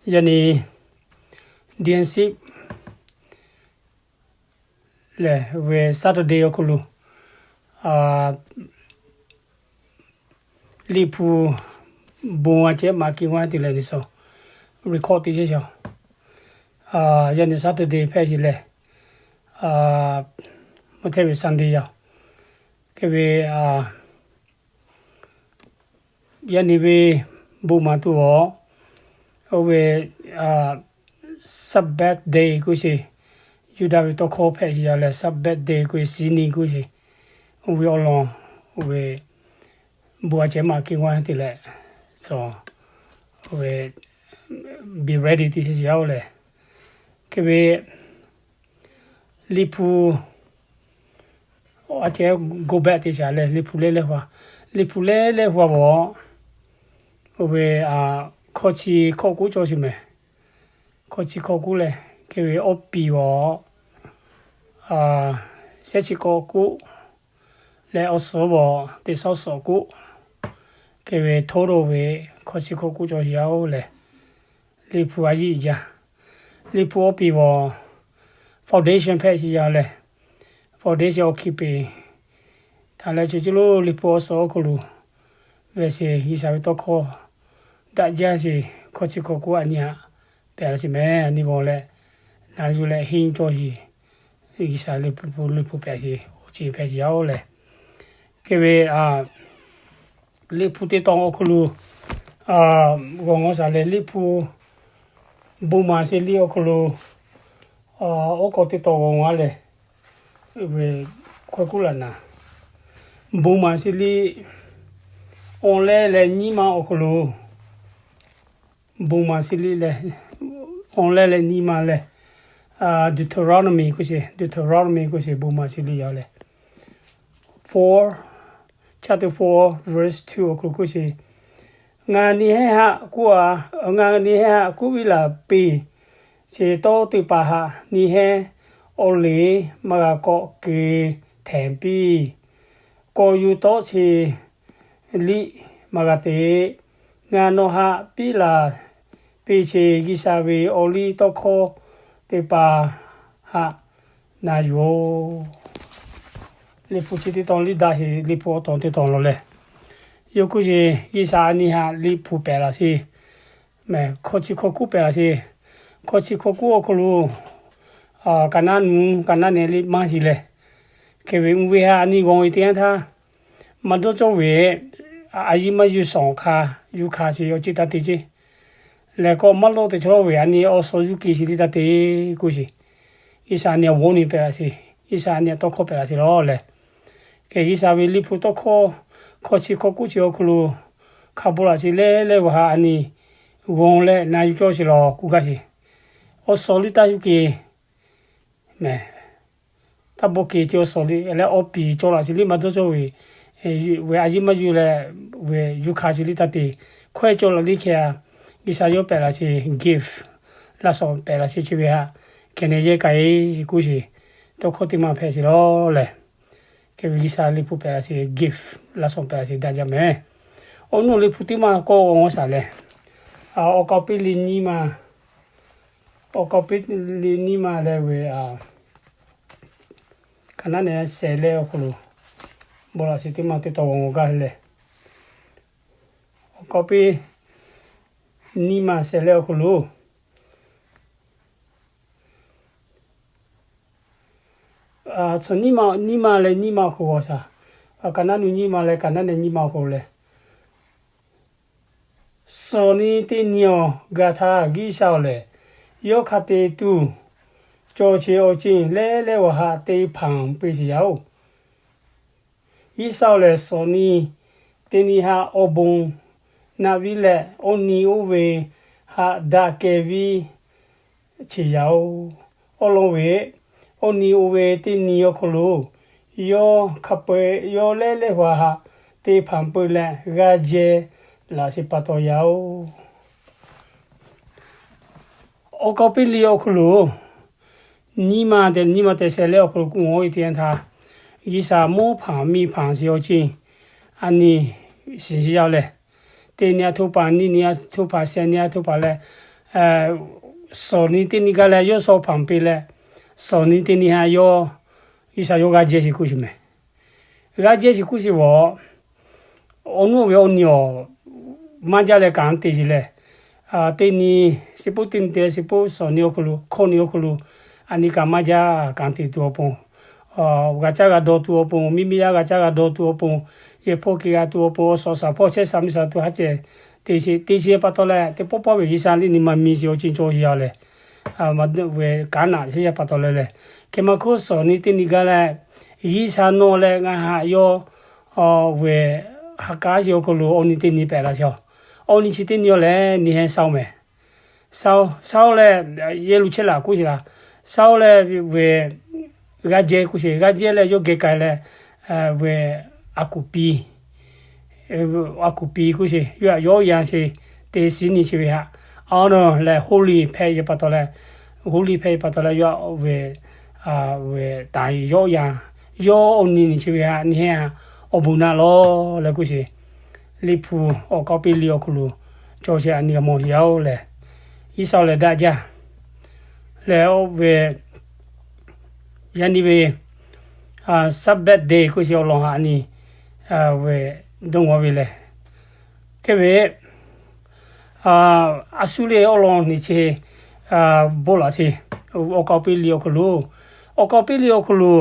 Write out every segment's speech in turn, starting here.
Yaꞈ nyi Dancip lehˬ ve Saturday awˬ hk'aw lo Liꞈ hpu bon a ceh maˇ kiˇ g'aˇ te leh ni suh record te chehˇ shaˍ. Yaꞈ nyi Saturday hpehꞈ sheˍ lehˬ, mvuhˇ hteˇ ve Sunday yaˇ hk'e ve yaꞈ nyi ve bon maˍ tuˬ awˬ, oˇ ve Sabbath day k'oˆ sheˍ, Yuˇdaꞈ ve tawˇ hkawˇ hpehꞈ sheˍ yaˇ lehˬ Sabbath day k'oˆ ve, shiˍ nyi k'oˆ sheˍ, oˇ ve awˬ lawn oˇ ve bon a ceh maˇ kiˇ g'aˇ te leh, suh oˇ ve be ready te chehˇ sheˍ yaˇ oˇ lehˬ, hk'e ve Liꞈ hpu a ceh go back te shaˍ lehˬ, Liꞈ hpu leh leh hu a, Liꞈ hpu leh leh hu a bvuhꞈ, oˇ ve hkawˇ chi hkawˇ k'oˆ cawˇ sheˍ mehˍ. Hkawˇ chi hkawˇ k'oˆ lehˬ, hk'e ve awˬ piˍ bvuhꞈ shehˆ chi hkawˇ k'oˆ leh, awˬ suhˍ bvuhꞈ teˇ shawˉ suhˍ k'oˆ, hk'e ve total ve hkawˇ chi hkawˇ k'oˆ cawˇ sheˍ yaˇ oˇ lehˬ, Liꞈ hpu a yiˆ jaˇ. Liꞈ hpu awˬ piˍ bvuhꞈ foundation hpehꞈ sheˍ yaˇ lehˬ, foundation awˬ hkiˇ peˍ taˍ leh, chi ceuˬ lo Liꞈ hpu awˬ suhˍ awˬ hk'aw lo ve sheˍ G'uiˬsha ve tawˇ hkawˇ daꞈ jaˇ sheˍ. Hkawˇ chi hkawˇ k'oˆ a nyi haꞈ pehˍ la sheˍ mehˍ. A nyi g'aw leh na yuˬ leh henˇ cawˇ sheˍ. G'uiˬsha Liꞈ hpu, Liꞈ hpu pehˍ sheˍ, awˬ ceuˬ hpehꞈ sheˍ yaˇ oˇ lehˬ, hk'e ve Liꞈ hpu teˇ tawn awˬ hk'aw lo g'awˬ g'awˬ shaˍ lehˬ, Liꞈ hpu bon maˍ sheˍ liˇ awˬ hk'aw lo oˉ k'aw teˇ tawn g'awˬ g'awˬ a lehˬ, ve hkawˇ k'oˆ laˬ naˍ, bon maˍ sheˍ liˇ awˬ leh leh nyiˇ ma awˬ hk'aw lo bon maˍ sheˍ liˇ leh, awˬ leh leh nyiˇ ma leh, Deuteronomy k'oˆ sheˍ, Deuteronomy k'oˆ sheˍ, bon maˍ sheˍ liˇ yaˇ lehˬ, four, chapter four, verse two awˬ hk'aw lo k'oˆ sheˍ, Ngaˬ nyi hehˉ haꞈ k'oˆ a, ngaˬ nyi hehˉ haꞈ k'oˆ ve laˬ piˇ, chi tawˇ teˇ hpaˍ haꞈ nyi hehˉ awˬ liˍ maˇ g'a k'awꞈ keu hteˍ piˇ. K'awꞈ yuˬ tawˆ sheˍ liˇ maˇ g'a te. Ngaˬ nawˬ haꞈ piˇ laˬ piˇ sheˍ G'uiˬsha ve awˬ liˇ tawˇ hkawˇ teˇ hpaˍ haꞈ na yuˬ oˬ. Liꞈ hpu chi teˇ tawn liˇ daꞈ sheˍ, Liꞈ hpu awˬ tawn teˇ tawn lawˬ lehˬ, yawˇ k'oˆ sheˍ, G'uiˬsha a nyi haꞈ Liꞈ hpu pehˍ laˬ sheˍ mehˍ. Hkawˇ chi hkawˇ k'oˆ pehˍ laˬ sheˍ. Hkawˇ chi hkawˇ k'oˆ awˬ hk'aw lo, Kaˍnaˆ nuˇ, Kaˍnaˆ nehˬ liꞈ maˇ sheˍ lehˬ, hk'e ve mvuhˇ ve haꞈ a nyi g'awˬ ve teˇ yanˇ htaˇ, maˇ dawˇ cawˇ ve, a yiˇ maˇ yuˬ shawˍ hk'a, yuˬ hk'a sheˍ awˬ ceuˬ taˇ te ceˇ. Lehˬ k'awꞈ maˇ lawˇ te chaw ve a nyi awˬ suhˍ yuˬ keu sheˍ liˇ taˇ te k'oˆ sheˍ. G'uiˬsha a nyi awˬ bon nyi pehˍ laˬ sheˍ. G'uiˬsha a nyi tawˇ hkawˇ pehˍ laˬ sheˍ lawˬ lehˬ, hk'e G'uiˬsha ve Liꞈ hpu tawˇ hkawˇ, hkawˇ chi hkawˇ k'oˆ chi awˬ hk'aw lo hk'a bawˆ laˬ sheˍ leh, leh g'awˬ haꞈ a nyi g'awˬ leh na yuˬ cawˇ sheˍ lawˬ k'oˆ gaˇ sheˍ. Awˬ suhˍ liˇ taˇ yuˬ keu mehˍ. Taˇ bawˆ keu chi awˬ suhˍ liˇ leh awˬ piˍ cawˬ laˬ sheˍ liˇ maˇ dawˇ cawˇ ve, ve a yiˇ maˇ yuˬ leh, ve yuˬ hk'a sheˍ liˇ taˇ te. Hkawehˇ cawˬ laˬ liˇ hk'e a, G'uiˬsha yawˇ pehˍ laˬ sheˍ gift, laꞈ shawnˍ pehˍ laˬ sheˍ chi ve haꞈ, hkeh nehˬ yehˇ k'ai k'oˆ sheˍ. Tawˇ hkawˇ teˇ maˇ hpehꞈ sheˍ lawˬ lehˬ, hk'e ve G'uiˬsha Liꞈ hpu pehˍ laˬ sheˍ gift, laꞈ shawnˍ pehˍ laˬ sheˍ daꞈ jaˇ mehˍ. Awˬ nuˇ Liꞈ hpu teˇ maˇ k'awꞈ g'awˬ shaˍ lehˬ, awˬ k'aw piˇ liꞈ nyiˇ ma, awˬ k'aw piˇ liꞈ nyiˇ ma leh ve, Kaˍnaˆ nehˬ shehˍ leh awˬ hk'aw lo, bawˆ laꞈ sheˍ teˇ maˇ teˇ tawn g'awˬ g'awˬ gaˇ lehˬ, awˬ k'aw piˇ nyiˇ ma shehˍ leh awˬ hk'aw lo, suhˍ nyiˇ ma, nyiˇ ma leh nyiˇ ma awˬ hk'aw g'awˬ shaˍ. Kaˍnaˆ nuˇ nyiˇ ma leh Kaˍnaˆ nehˬ nyiˇ ma awˬ hk'aw lehˬ, suhˍ nyi teˇ nyi awˬ gaˬ htaˇ G'uiˬsha awˬ lehˬ, yawˇ hk'a te tuˬ cawˬ sheˍ awˬ ceuˬ leh leh g'awˬ haꞈ te hpanˍ piˇ sheˍ yaˇ oˬ. G'uiˬsha awˬ lehˬ, suhˍ nyi teˇ nyi haꞈ awˬ bon naꞈ viˉ leh, oˇ nyi oˇ ve haꞈ daꞈ kehˬ viˉ sheˍ yaˇ oˬ. Awˬ lawn ve, oˇ nyi oˇ ve teˇ nyi awˬ hk'aw lo yawˇ hk'a peu-eˬ yawˇ leh leh g'awˬ haꞈ te hpanˍ peuˬ leh g'a jehˇ laꞈ sheˍ pa taw yaˇ oˬ. Awˬ k'aw piˇ liꞈ awˬ hk'aw lo nyiˇ ma tehꞈ, nyiˇ ma tehꞈ shehˍ leh awˬ hk'aw lo k'oˆ g'awˬ ve teˇ yanˇ htaˇ, G'uiˬsha mawˇ hpanˍ miˇ hpanˍ sheˍ awˬ ceuˬ a nyi shiˍ sheˍ yaˇ lehˬ, teˇ nyi a htoˇ paˍ, nyiˇ nyi a htoˇ paˍ, shehˍ nyi a htoˇ paˍ leh, suhˍ nyi teˇ nyi gaˇ leh yawˇ shaw hpanˍ piˇ leh, suhˍ nyi teˇ nyi haꞈ yawˇ, G'uiˬsha yawˇ g'aˇ jehˇ sheˍ kuˇ sheˍ mehˍ. G'aˇ jehˇ sheˍ kuˇ sheˍ vawˬ, awˬ nuˇ ve awˬ nyi awˬ maˇ jaˇ leh kanˉ te sheˍ leh, teˇ nyi, shiˍ puˉ teˇ nyi te leh shiˍ puˉ suhˍ nyi awˬ hk'aw lo, hkawˇ nyi awˬ hk'aw lo, a nyi kaꞈ maˇ jaˇ kanˉ te tuˬ awˬ pon, g'a caˇ g'a dawˬ tuˬ awˬ pon, miˇ miˇ yaˇ g'a caˇ g'a dawˬ tuˬ awˬ pon, yehˬ hpawˇ ke g'a tuˬ awˬ pon, awˬ suhˍ shaˍ hpawˇ chehˇ sha miˇ sha tuˬ haˉ ceh te sheˍ, te sheˍ pa taw leh, teˇ pawˆ pawˆ ve G'uiˬsha liꞈ nyi ma mi sheˍ awˬ ceuˬ cawˬ sheˍ yaˇ leh, ve kanˉ naꞈ sheˍ yaˇ pa taw leh leh, hk'e maˇ hk'oˆ suhˍ nyi teˇ nyi gaˇ leh, G'uiˬsha nawˬ leh ngaˬ haꞈ yawˇ ve ha k'aˉ sheˍ awˬ hk'aw lo awˬ nyi teˇ nyi pehꞈ la sheˍ. Awˬ nyi chi teˇ nyi awˬ leh nyi heh shaoˇ mehˍ. Shaoˇ, shaoˇ leh, yehˬ lo chehˇ laꞈ kuˇ sheˍ laꞈ. Shaoˇ leh ve g'aˇ jehˇ kuˇ sheˍ, g'aˇ jehˇ leh yawˇ geh k'ai leh, ve a kuˍ piˇ, a kuˍ piˇ kuˇ sheˍ, yawˇ htaꞈ yawˇ yanˇ sheˍ, teˇ shiˉ nyi chi ve haꞈ, honor leh holy hpehꞈ ve pa taw leh, holy hpehꞈ ve pa taw leh yawˇ ve, ve taˍ yawˇ yanˇ, yawˇ awˬ nyi nyi chi ve haꞈ nyi heh awˬ bon naꞈ lawˬ leh kuˇ sheˍ. Liꞈ hpu awˬ kaˍ piˇ liꞈ awˬ hk'aw lo cawˬ sheˍ, a nyi g'a mawˬ sheˍ yaˇ-oˬ leh, G'uiˬsha leh daꞈ jaˇ leh, oˇ ve yaꞈ nyi ve Sabbath day kuˇ sheˍ awˬ lawn haꞈ a nyi ve dawˇ ngawˬ ve leh, hk'e ve a shu leh awˬ lawn nyi chi bon laꞈ sheˍ. Awˬ kaˍ piˇ liꞈ awˬ hk'aw lo, awˬ kaˍ piˇ liꞈ awˬ hk'aw lo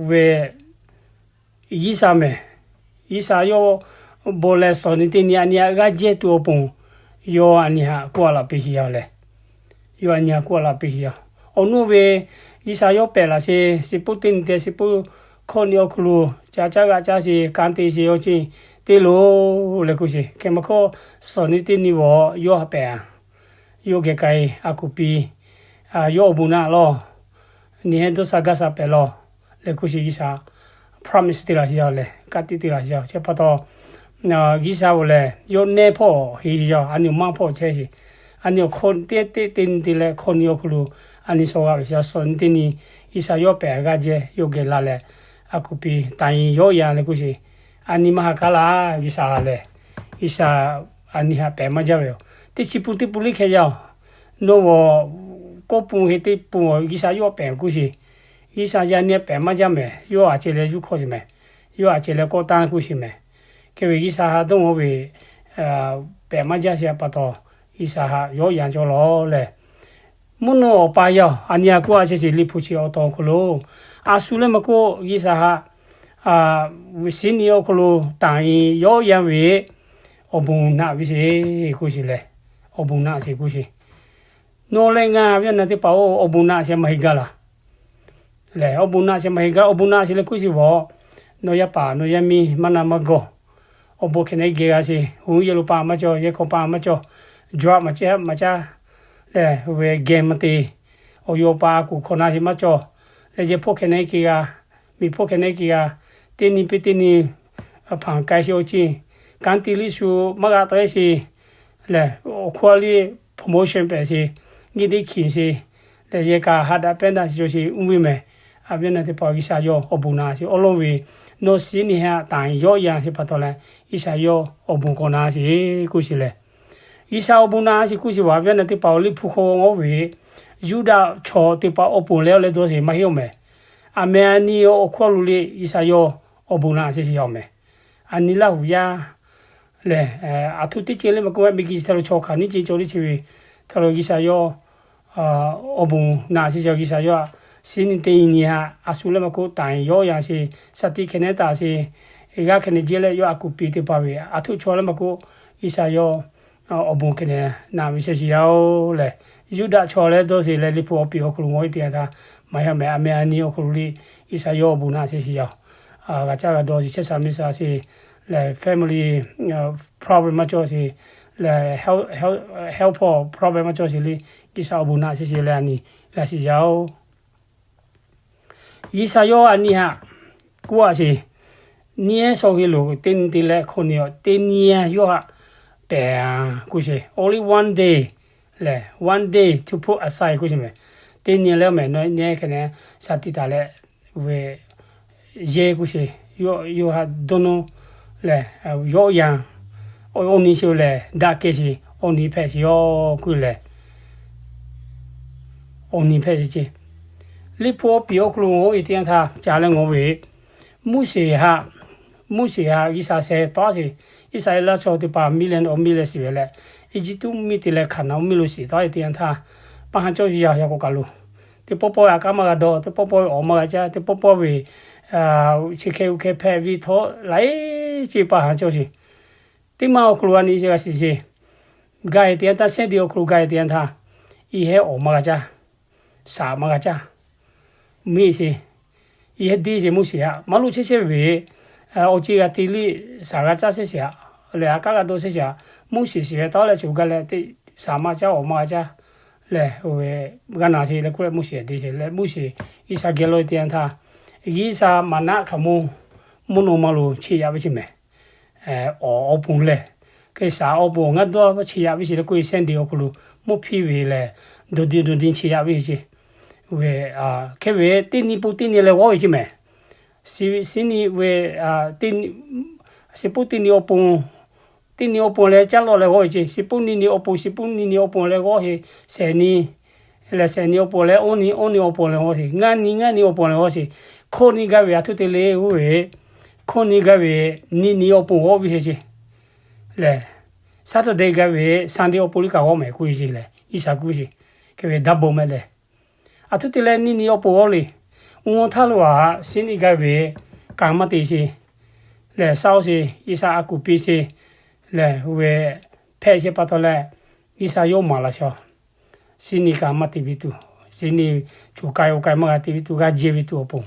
ve G'uiˬsha mehˍ. G'uiˬsha yawˇ bon leh suhˍ nyi teˇ nyi a nyi haꞈ g'aˇ jehˇ tuˬ awˬ pon, yawˇ a nyi haꞈ k'oˆ a laꞈ piˇ sheˍ yaˇ leh, yawˇ a nyi haꞈ k'oˆ a laꞈ piˇ sheˍ yaˇ. Awˬ nuˇ ve G'uiˬsha yawˇ pehꞈ laꞈ sheˍ, shiˍ puˉ teˇ nyi te shiˍ puˉ hkawˇ nyi awˬ hk'aw lo ca caˇ g'a caˇ sheˍ, kanˉ te sheˍ awˬ ceuˬ te loˬ leh kuˇ sheˍ. Hk'e maˇ hk'oˆ suhˍ nyi teˇ nyi vawˬ yawˇ haꞈ pehꞈ a, yawˇ geh k'ai a kuˍ piˇ, yawˇ awˬ bon naꞈ lawˬ, nyi heh dawˇ sha gaˇ sha pehꞈ lawˬ leh kuˇ sheˍ. G'uiˬsha promise te laꞈ sheˍ yaˇ leh ka tiꞈ te laꞈ sheˍ yaˇ. Chi pa taw G'uiˬsha vawˬ lehˬ yawˇ nehˇ hpawˇ heˍ sheˍ yaˇ, a nyi awˬ maˇ hpawˇ chehˇ sheˍ. A nyi awˬ hkawˇ teˇ teˇ teˇ nyi te leh hkawˇ nyi awˬ hk'aw lo a nyi shaw g'a ve sheˍ yaˇ. Suhˍ nyi teˇ nyi G'uiˬsha yawˇ pehꞈ g'aˇ jehˇ yawˇ geh la leh, a kuˍ piˇ taˍ nyi yawˇ yanˇ leh kuˇ sheˍ. A nyi maˇ ha k'aˉ laˇ G'uiˬsha leh, G'uiˬsha a nyi haꞈ pehꞈ maˇ jaˇ ve yoˬ. Teˇ chi pun teˇ pun liˇ hkeh yaˇ-oˬ, nawˬ vawˬ kawˇ pun heˍ teˇ pun G'uiˬsha yawˇ pehꞈ kuˇ sheˍ. G'uiˬsha yaˇ nyi pehꞈ maˇ jaˇ mehˍ. Yawˇ a ceh leh yuˇ hkawˇ sheˍ mehˍ. Yawˇ a ceh leh kawˆ tanˇ kuˇ sheˍ mehˍ. Hk'e ve G'uiˬsha haꞈ dawˇ ngawˬ ve pehꞈ maˇ jaˇ sheˍ pa taw, G'uiˬsha haꞈ yawˇ yanˇ cawˇ lawˬ leh, mvuhˇ naw awˬ pa yaˇ a nyi haꞈ k'oˆ a chehˇ sheˍ. Liꞈ hpu chi awˬ taw awˬ hk'aw lo, a shu leh maˇ k'oˆ G'uiˬsha haꞈ shiˉ nyi awˬ hk'aw lo taˍ nyi yawˇ yanˇ ve awˬ bon naꞈ ve sheˍ kuˇ sheˍ leh, awˬ bon naꞈ sheˍ kuˇ sheˍ. Nawˬ leh ngaˬ ve a naˬ teˇ hpaˍ-oˬ, awˬ bon naꞈ sheˍ maˇ heˆ gaˇ laˬ. Lehˬ awˬ bon naꞈ sheˍ maˇ heˆ gaˇ, awˬ bon naꞈ sheˍ leh kuˇ sheˍ vawˬ, nawˬ yaˇ paˍ nawˬ yaˇ miˇ maˇ na maˇ gawˬ. Awˬ bon hkeh nehˉ geh g'a sheˍ. Hoꞈ yehˬ lo pa maˇ cawˬ, yehˬ hk'aw pa maˇ cawˬ, drug maˇ caˉ maˇ caˉ lehˬ, ve geh maˇ te. Awˬ yawˇ pa a kuˬ hkawꞈ na sheˍ maˇ cawˬ. Lehˬ yehˬ hpawˇ hkeh nehˉ ke g'a, miˬ hpawˇ hkeh nehˉ ke g'a, teˇ nyi piˇ teˇ nyi hpanˍ k'ai sheˍ awˬ ceuˬ, kanˉ te liˇ shu maˇ g'a tawˆ e sheˍ. Lehˬ awˬ hkawˇ liˇ promotion pehꞈ sheˍ, nyi teˇ hkiˬ sheˍ. Lehˬ yehˬ kaꞈ ha daꞈ pehˉ daꞈ sheˍ cawˬ sheˍ uˇ ve mehˍ. A viˉ awˬ nyi teˇ hpaˍ G'uiˬsha yawˇ awˬ bon naꞈ sheˍ awˬ lawn ve, nawˬ shiˉ nyi haꞈ taˍ yawˇ yanˇ sheˍ pa taw leh, G'uiˬsha yawˇ awˬ bon k'awꞈ naꞈ sheˍ kuˇ sheˍ lehˬ, G'uiˬsha awˬ bon naꞈ sheˍ kuˇ sheˍ ve a viˉ awˬ nyi teˇ hpaˍ-oˬ, Liꞈ hpu hk'aw ngawˇ ve Yuˇdaꞈ chaw teˇ hpaˍ awˬ pon leh awˬ leh dawˇ sheˍ maˇ heˆ-oˬ mehˍ. Aˬ meh a nyi awˬ hkawˇ lo le G'uiˬsha yawˇ awˬ bon naꞈ sheˍ sheˍ yaˇ-oˬ mehˍ. A nyi Laˇ huˍ yaˇ lehˬ, aˬ htoꞈ teˇ ceuˬ le maˇ k'oˆ, miˬguiˬ chi htaꞈ lo chaw hkanˍ nyiˇ ceuˬ cawˬ le chi ve htaꞈ lo G'uiˬsha yawˇ awˬ bon naꞈ sheˍ sheˍ. G'uiˬsha yawˇ shiˉ nyi teˇ nyi haꞈ a shu leh maˇ k'oˆ taˍ nyi yawˇ yanˇ sheˍ, shaˍ tiꞈ hkeh nehˉ taˍ sheˍ, g'aˇ hkeh nehˉ jehˇ leh yawˇ a kuˬ piˇ teˇ hpaˍ ve aˬ htoꞈ chaw leh maˇ k'oˆ, G'uiˬsha yawˇ awˬ bon hkeh nehˉ naꞈ ve sheˍ sheˍ yaˇ-oˬ lehˬ, Yuˇdaꞈ chaw leh dawˇ sheˍ leh Liꞈ hpu awˬ piˍ awˬ hk'aw lo ngawˇ e teˇ yanˇ htaˇ maˇ heˆ mehˍ. Aˬ meh a nyi awˬ hk'aw lo le G'uiˬsha yawˇ awˬ bon naꞈ sheˍ sheˍ yaˇ-oˬ. G'a caˇ g'a dawˇ sheˍ, chehˇ sha miˇ sha sheˍ lehˬ, family problem maˇ cawˬ sheˍ lehˬ, health problem maˇ cawˬ sheˍ le, G'uiˬsha awˬ bon naꞈ sheˍ sheˍ leh a nyi g'a shiˍ yaˇ-oˬ. G'uiˬsha yawˇ a nyi haꞈ k'oˆ a sheˍ, nyi ehˉ shaw hk'e lo teˇ nyi te leh hkawꞈ nyi awˬ teˇ nyi yawˇ haꞈ pehˍ kuˇ sheˍ. Only one day lehˬ, one day to put aside kuˇ sheˍ mehˍ. Teˇ nyi leh mehˍ, nawˬ nyi ehˉ hkeh nehˉ shaˍ tiꞈ taˍ leh ve yehˇ kuˇ sheˍ. Yawˇ haꞈ dawˇ nawˇ lehˬ, yawˇ yanˇ awˬ nyi sheˍ lehˬ daꞈ kehˬ sheˍ. awˬ nyi hpehꞈ sheˍ yoˬ k'oˆ lehˬ, awˬ nyi hpehꞈ sheˍ ce. Liꞈ hpu awˬ piˍ awˬ hk'aw lo ngaˬ hui teˇ yanˇ htaˇ ca leh ngaˬ hui ve Moˉseˍ htaꞈ, Moˉseˍ htaꞈ G'uiˬsha sheh tawˆ sheˍ, Iˉsaˍreˍlaˆ chaw teˇ hpaˍ million awˬ million shiˍ ve leh, Eˇjiˇtuꞈ mvuhˇmiˬ te leh Hkaˍnanˍ mvuhˇmiˬ lo shiˍ tawˆ ve teˇ yanˇ htaˇ, pa haˍ cawˇ yaˇ yaˇ k'o kaˬ lo, teˇ pawˆ pawˆ ve aꞈ k'aˉ maˇ g'a dawˇ, teˇ pawˆ pawˆ ve awˍ maˇ g'a caˇ, teˇ pawˆ pawˆ ve chi hk'e oˇ hk'e hpehꞈ ve htawˇ laiˉ ceuˬ pa haˍ cawˇ sheˍ. Teˇ maˇ awˬ hk'aw lo a nyi chi g'a shiˍ sheˍ. Gaˬ e teˇ yanˇ htaˇ, shehˆ de awˬ hk'aw lo gaˬ e teˇ yanˇ htaˇ, i hehˉ awˍ maˇ g'a caˇ, shaˍ maˇ g'a caˇ, miˬ sheˍ. I hehˉ deˇ sheˍ Moˉseˍ htaꞈ maˇ loꞈ chehˇ chehˇ ve, awˬ ceˬ g'a te liˇ shaˍ g'a caˇ chehˇ sheˍ aꞈ, lehˬ aꞈ k'aˉ g'a dawˇ chehˇ sheˍ aꞈ, Moˉseˍ shiˍ ve tawˆ leh shuˍ gaˬ leh teˇ shaˍ maˇ caˇ awˍ maˇ g'a caˇ lehˬ, oˇ ve g'a naˬ sheˍ leh k'oˆ leh Moˉseˍ deˇ sheˍ leh Moˉseˍ G'uiˬsha geh lawˇ e teˇ yanˇ htaˇ, G'uiˬsha maˍnaˆ hkaoˍmonˇ mvuhˇ naw ma lo cheˇ yaꞈ ve chi mehˍ. Awˍ awˬ pon lehˬ, hk'e shaˍ awˬ pon ngaˇ dawˇ cheˇ yaꞈ ve chi leh k'oˆ e shehˆ de awˬ hk'aw lo mvuhˇ hpiˇ ve lehˬ, dawˬ diˬ dawˬ diˬ cheˇ yaꞈ ve chi. Ve hk'e ve teˇ nyi pun teˇ nyi leh g'awˇ ve chi mehˍ. Siˉ nyi ve siˉ puˉ teˇ nyi awˬ pon, teˇ nyi awˬ pon leh caˉ lawˇ leh g'awˇ ve ce. Siˉ puˉ nyi nyi awˬ pon, siˉ puˉ nyi nyi awˬ pon leh g'awˇ ve, shehˍ nyi lehˬ shehˍ nyi awˬ pon leh awˇ nyi awˇ nyi awˬ pon leh g'awˇ ve, ngaˇ nyi ngaˇ nyi awˬ pon leh g'awˇ ve, hkawˇ nyi gaˇ ve aˬ htoꞈ te le k'oˆ ve, hkawˇ nyi gaˇ ve nyi nyi awˬ pon g'awˇ ve ce. Lehˬ, Saturday gaˇ ve Sunday awˬ pon liˇ kaꞈ g'awˇ mehˍ k'oˆ ve ce lehˬ, G'uiˬsha k'oˆ ve ce. Hk'e ve daˇ bon meh lehˬ, aˬ htoꞈ te leh nyi nyi awˬ pon g'awˇ le. Uˇ awˬ htaˇ lo a, siˉ nyi gaˇ ve kanˍ maˇ te sheˍ lehˬ, saˉ oˇ sheˍ, G'uiˬsha a kuˬ piˇ sheˍ lehˬ, oˇ ve hpehꞈ sheˍ pa taw leh, G'uiˬsha yawˇ maˍ laˬ shaw. Siˉ nyi kanˍ maˇ te piˇ tuˬ, siˉ nyi choˬ k'ai oˇ k'ai maˇ g'a te piˇ tuˬ, g'a jehˇ ve tuˬ awˬ pon,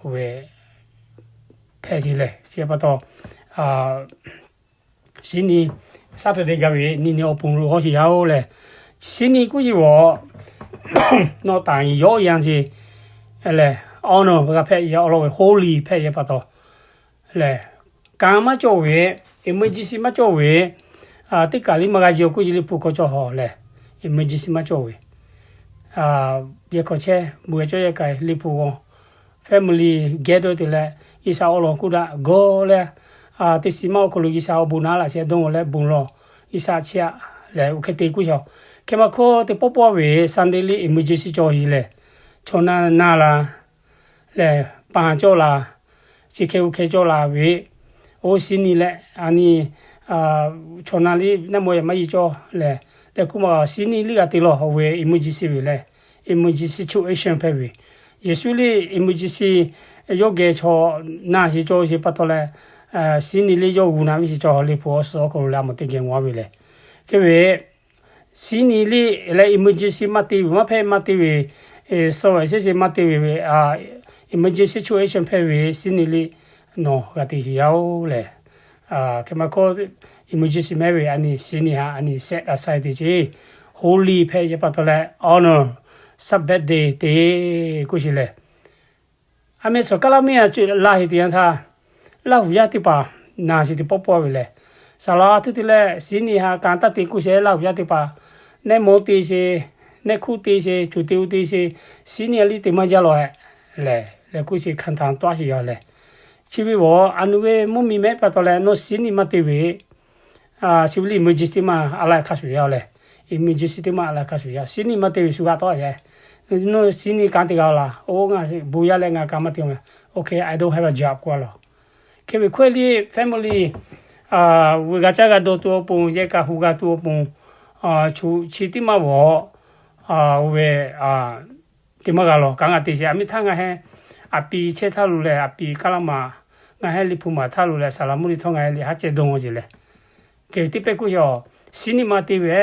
oˇ ve hpehꞈ sheˍ lehˬ, chi pa taw, siˉ nyi, Saturday gaˇ ve nyi nyi awˬ pon lo g'awˇ sheˍ yaˇ oˬ lehˬ, siˉ nyi k'oˆ yeˬ g'awˇ, nawˬ taˍ yawˇ yanˇ sheˍ lehˬ, honor g'a hpehꞈ yaˇ awˬ lawn ve holy hpehꞈ yaˇ pa taw lehˬ, kanˍ maˇ cawˇ ve, emergency maˇ cawˇ ve, teˇ kaˬ liˇ maˇ g'a jiˬ awˬ k'oˆ yeˬ Liꞈ hpu hk'aw cawˇ haw lehˬ, emergency maˇ cawˇ ve, yehˬ hkawˇ chehˇ bon g'a cawˇ yehˬ k'ai Liꞈ hpu g'aw, family gaˇ dawˇ te leh, G'uiˬsha awˬ lawn k'oˆ daꞈ gawˇ leh, teˇ shiˍ maˇ awˬ hk'aw lo G'uiˬsha awˬ bon naˉ laꞈ sheh dawˇ g'awˬ leh bon lawˬ, G'uiˬsha chiˇ aꞈ lehˬ, oˇ hk'e te k'oˆ shaw. Hk'e maˇ hkawˇ teˇ pawˆ pawˆ ve Sunday liˇ emergency cawˇ yeˬ lehˬ, chaw naˇ naˇ la lehˬ, pa haˍ cawˇ la, chi hk'e oˇ hk'e cawˇ la ve, oˇ siˉ nyi leh a nyi chaw naˇ liˇ naˆ mawˇ yaꞈ maˇ yeˬ cawˇ lehˬ, lehˬ hk'oˆ ma siˉ nyi liˇ g'a te lawˬ ve emergency ve lehˬ, emergency situation hpehꞈ ve. Yeˍsuˆ liˇ emergency yawˇ geh chaw naˇ sheˍ cawˇ sheˍ pa taw leh, siˉ nyi liˇ yawˇ g'uˇ naꞈ ve sheˍ cawˇ Liꞈ hpu awˬ suhˍ awˬ hk'aw lo leh a mawˬ teˇ geh g'awˇ ve lehˬ, hk'e ve siˉ nyi liˇ leh emergency maˇ te ve, maˇ hpehꞈ maˇ te ve, suh ve sheˍ sheˍ maˇ te ve, emergency situation hpehꞈ ve siˉ nyi liˇ nawˬ g'a te sheˍ yaˇ oˬ lehˬ, hk'e maˇ hkawˇ emergency mehˍ ve a nyi siˉ nyi haꞈ a nyi set aside te ce, holy hpehꞈ yaˇ pa taw leh honor Sabbath day te k'oˆ sheˍ lehˬ, a meh suhˍ kaˉ laˇ miˇ a ceuˬ laˇ sheˍ teˇ yanˇ htaˇ, Laˇ huˍ yaˇ teˇ hpaˍ naˬ sheˍ teˇ pawˆ pawˆ ve lehˬ, saˍ laꞈ a htoꞈ te leh siˉ nyi haꞈ kanˍ taˇ te k'oˆ sheˍ Laˇ huˍ yaˇ teˇ hpaˍ, nehˆ mawˇ te sheˍ, nehˆ hkuˇ te sheˍ, coˬ te u te sheˍ, siˉ nyi a liˇ te maˇ jaˇ lawˬ hehꞈ lehˬ, lehˬ k'oˆ sheˍ hkanˍ htaꞈ tawˆ sheˍ yaˇ lehˬ, chi ve g'awˇ a nu ve mvuhˇmiˬ mehˆ pa taw leh nawˬ siˉ nyi maˇ te ve, chi ve liˇ emergency teˇ maˇ a laˇ hk'a shuˍ yaˇ lehˬ, emergency teˇ maˇ a laˇ hk'a shuˍ yaˇ, siˉ nyi maˇ te ve shu g'a tawˆ yaˇ, nawˬ siˉ nyi kanˍ te g'a laˇ, oˇ ngaˬ bon yaˇ leh ngaˬ kanˍ maˇ te ve, okay, I don't have a job k'oˆ a lawˬ. Hk'e ve hkawehˇ liˇ family ve g'a caˇ g'a dawˇ tuˬ awˬ pon, yehˬ kaꞈ hu g'a tuˬ awˬ pon, chi teˇ maˇ g'awˇ, oˇ ve teˇ maˇ g'a lawˬ. Kanˉ g'a te sheˍ, a miˇ htaˇ ngaˬ hehˉ aˬ piˍ chehˇ htaˇ lo lehˬ, aˬ piˍ kaˉ laˇ maˬ, ngaˬ hehˉ Liꞈ hpu maˍ htaˇ lo lehˬ, saˍ laꞈ mvuhˇ liꞈ htawˇ ngaˬ hehˉ liꞈ haˉ ceh dawˇ g'awˇ sheˍ lehˬ, hk'e ve teˇ pehˇ k'oˆ sheˍ, siˉ nyi maˇ te ve,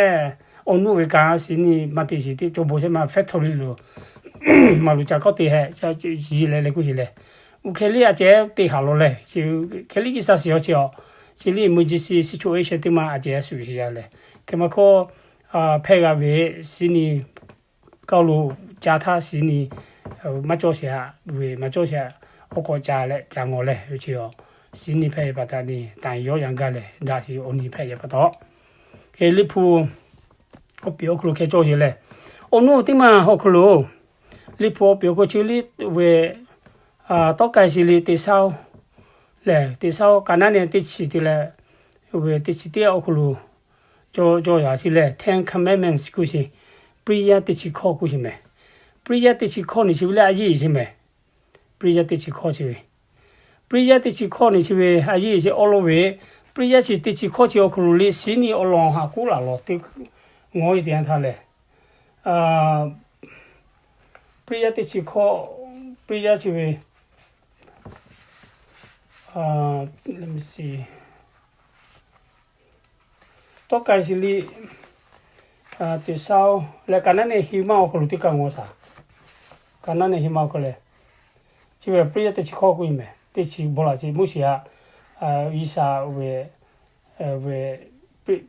awˬ nuˇ ve kanˉ siˉ nyi maˇ te sheˍ teˇ cawˬ bon chehˇ ma factory lo maˍ luˬ ca kawˆ te hehꞈ, yiˬ leh leh k'oˆ sheˍ lehˬ, oˇ hk'e liˇ a ceh te haˍ lawˬ lehˬ, hk'e liˇ G'uiˬsha shiˍ awˬ chi a, chi liˇ emergency situation teˇ maˇ a ceh shuˍ sheˍ yaˇ lehˬ, hk'e maˇ hkawˇ hpehˇ g'a ve siˉ nyi k'aw lo ca htaˇ siˉ nyi maˇ cawˇ sheˍ haꞈ ve, maˇ cawˇ sheˍ haꞈ, oˇ k'awꞈ ca leh ca ngawˬ leh ve chi a, siˉ nyi hpehˇ ve pa taw ni tanˍ yawˇ yanˇ gaˇ lehˬ daꞈ sheˍ awˬ nyi hpehꞈ ve pa taw, hk'e Liꞈ hpu awˬ piˍ awˬ hk'aw lo hk'e cawˇ sheˍ lehˬ, awˬ nuˇ teˇ maˇ awˬ hk'aw lo Liꞈ hpu awˬ piˍ awˬ hk'aw lo chi liˇ ve tawˇ k'ai sheˍ liˇ teˇ shaˉ oˬ lehˬ, teˇ shaˉ oˬ kaꞈ naˉ ne teˇ chi te leh, ve teˇ chi teˇ awˬ hk'aw lo cawˬ yaꞈ chi lehˬ, Ten Commandments k'oˆ sheˍ, ပရိယတ် teˇ chi hkawˇ k'oˆ sheˍ mehˍ. ပရိယတ် teˇ chi hkawˇ ni chi ve lehˬ a yeˇ sheˍ mehˍ. ပရိယတ် teˇ chi hkawˇ chi ve, ပရိယတ် teˇ chi hkawˇ ni chi ve a yeˇ sheˍ awˬ lawn ve, ပရိယတ် chi teˇ chi hkawˇ chi awˬ hk'aw lo liꞈ shiˉ nyi awˬ lawn haꞈ k'oˆ laˬ lawˬ teˇ, ngawˬ e teˇ yanˇ htaˇ lehˬ, ပရိယတ် teˇ chi hkawˇ, ပရိယတ် chi ve, let me see, tawˇ k'ai shiˍ liꞈ, teˇ saˉ leh kaˍ naˉ nehˬ heˍ maˇ awˬ hk'aw lo teˇ kaꞈ ngawˬ shaˍ. Kaˍ naˉ nehˬ heˍ maˇ awˬ hk'aw lehˬ, chi ve ပရိယတ် teˇ chi hkawˇ k'oˆ ve mehˍ. Teˇ chi bawˆ laꞈ chi Moˉseˍ htaꞈ G'uiˬsha ve, ve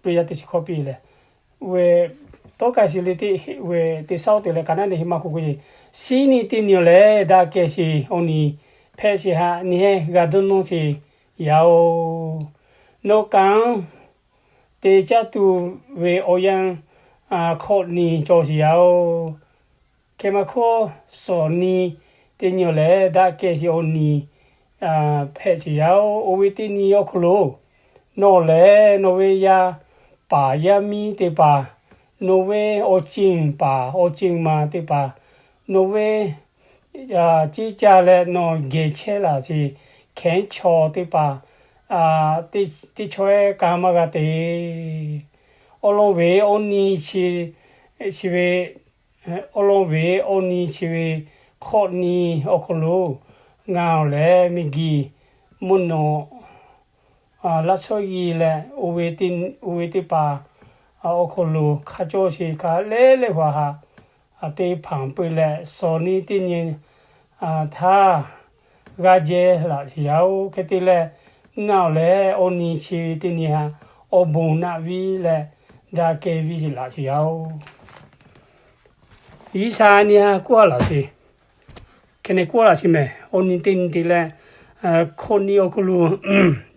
ပရိယတ် teˇ chi hkawˇ piˇ leh, ve tawˇ k'ai shiˍ liꞈ teˇ, ve teˇ saˉ te leh kaˍ naˉ nehˬ heˍ maˇ hk'oˆ k'oˆ ve, shiˉ nyi teˇ nyi awˬ lehˬ daꞈ kehˬ sheˍ awˬ nyi hpehꞈ sheˍ haꞈ nyi heˆ g'a dawˇ nawˇ sheˍ yaˇ oˬ. Nawˬ kanˉ te caˇ tuˬ ve awˬ yanˇ hkawꞈ nyi cawˬ sheˍ yaˇ oˬ. Hk'e maˇ hkawˇ, suhˍ nyi teˇ nyi awˬ lehˬ daꞈ kehˬ sheˍ awˬ nyi hpehꞈ sheˍ yaˇ oˬ. Oˇ ve teˇ nyi awˬ hk'aw lo nawˬ lehˬ nawˬ ve yaˇ paˍ yaˇ miˇ teˇ hpaˍ, nawˬ ve awˬ ceˬ paˍ awˬ ceˬ ma teˇ hpaˍ, nawˬ ve ceˇ caˇ leh nawˬ geh chehˇ laꞈ sheˍ hkehˉ chaw teˇ hpaˍ, teˇ chaw ehˉ kanˉ maˇ g'a te. Awˬ lawn ve awˬ nyi chi, chi ve, awˬ lawn ve awˬ nyi chi ve hkawꞈ nyi awˬ hk'aw lo ngaˬ awˬ lehˬ miˬguiˬ mvuhˇ naw laˇ shawˉ yiˍ leh oˇ ve teˇ hpaˍ awˬ hk'aw lo hk'a cawˇ sheˍ kaꞈ leh leh haˍ haꞈ teˇ hpaˍ peuˬ leh suhˍ nyi teˇ nyi htaˇ g'a jehˇ laꞈ sheˍ yaˇ oˬ. Hk'e te leh, ngaˬ awˬ lehˬ awˬ nyi chi teˇ nyi haꞈ awˬ bon naꞈ viˉ leh daꞈ kehˬ viˉ sheˍ laꞈ sheˍ yaˇ oˬ. G'uiˬsha nyi haꞈ k'oˆ laꞈ sheˍ. Hk'e nehˬ k'oˆ laꞈ sheˍ mehˍ. Awˬ nyi teˇ nyi te leh hkawꞈ nyi awˬ hk'aw lo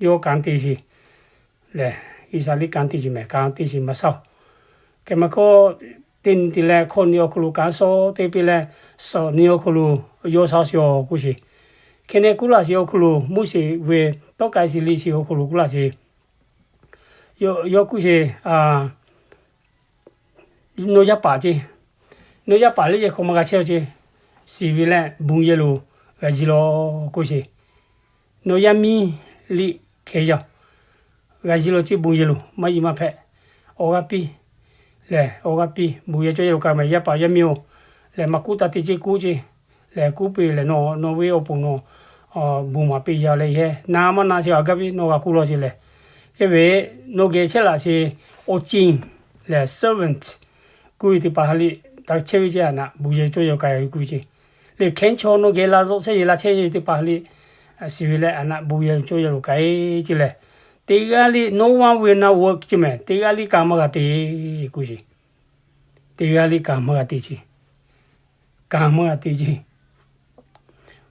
yawˇ kanˉ te sheˍ lehˬ, G'uiˬsha liꞈ kanˉ te sheˍ mehˍ, kanˉ te sheˍ maˇ shaˉ oˬ. Hk'e maˇ hkawˇ, teˇ nyi te leh hkawꞈ nyi awˬ hk'aw lo kanˉ shawˉ te piˇ leh, suhˍ nyi awˬ hk'aw lo yawˇ shaˉ sheˍ awˬ k'oˆ sheˍ. Hk'e nehˬ k'oˆ laꞈ sheˍ awˬ hk'aw lo Moˉseˍ ve tawˇ k'ai shiˍ liꞈ chi awˬ hk'aw lo k'oˆ laꞈ sheˍ. Yawˇ k'oˆ sheˍ, nawˬ yaˇ paˍ ceˇ, nawˬ yaˇ paˍ leh yehˬ hk'aw maˇ g'a chehˇ ceˇ. Shiˍ ve leh bon yehˬ lo g'a ji lawˬ k'oˆ sheˍ. Nawˬ yaˇ miˇ liꞈ hkeh yaˇ g'a ji lawˬ ceˇ, bon yehˬ lo maˇ yi maˇ hpehꞈ. Awˬ g'aˇ piˇ lehˬ, awˬ g'aˇ piˇ bon yehˬ cawˇ yehˬ lo k'ai mehˍ, yaˇ paˍ yaˇ miˇ oˬ. Lehˬ maˇ k'oˆ taˍ te ceˇ k'oˆ ceˇ. Lehˬ k'oˆ piˇ lehˬ, nawˬ, nawˬ ve awˬ pon nawˬ bon maˍ piˇ yaˇ leh yehˬ na maˇ na sheˍ, awˬ g'aˇ piˇ nawˬ g'a k'oˆ lawˬ ceˇ lehˬ. Hk'e ve nawˬ geh chehˇ laꞈ sheˍ awˬ ceˬ lehˬ servant k'oˆ ve teˇ hpaˍ ha liꞈ, daꞈ chehˇ ve ceˇ, a naˆ bon yehˬ cawˇ yehˬ k'ai k'oˆ ve ceˇ. Lehˬ hkehˉ chaw nawˬ geh la zuhꞈ chehˇ yeˬ la chehˇ ve teˇ hpaˍ ha liꞈ, shiˍ ve leh a naˆ bon yehˬ cawˇ yehˬ lo k'ai ceˇ lehˬ, teˇ g'aˇ liꞈ no one will not work ceˇ mehˍ, teˇ g'aˇ liꞈ kanˉ maˇ g'a te k'oˆ sheˍ. Teˇ g'aˇ liꞈ kanˉ maˇ g'a te ceˇ. Kanˉ maˇ g'a te ceˇ.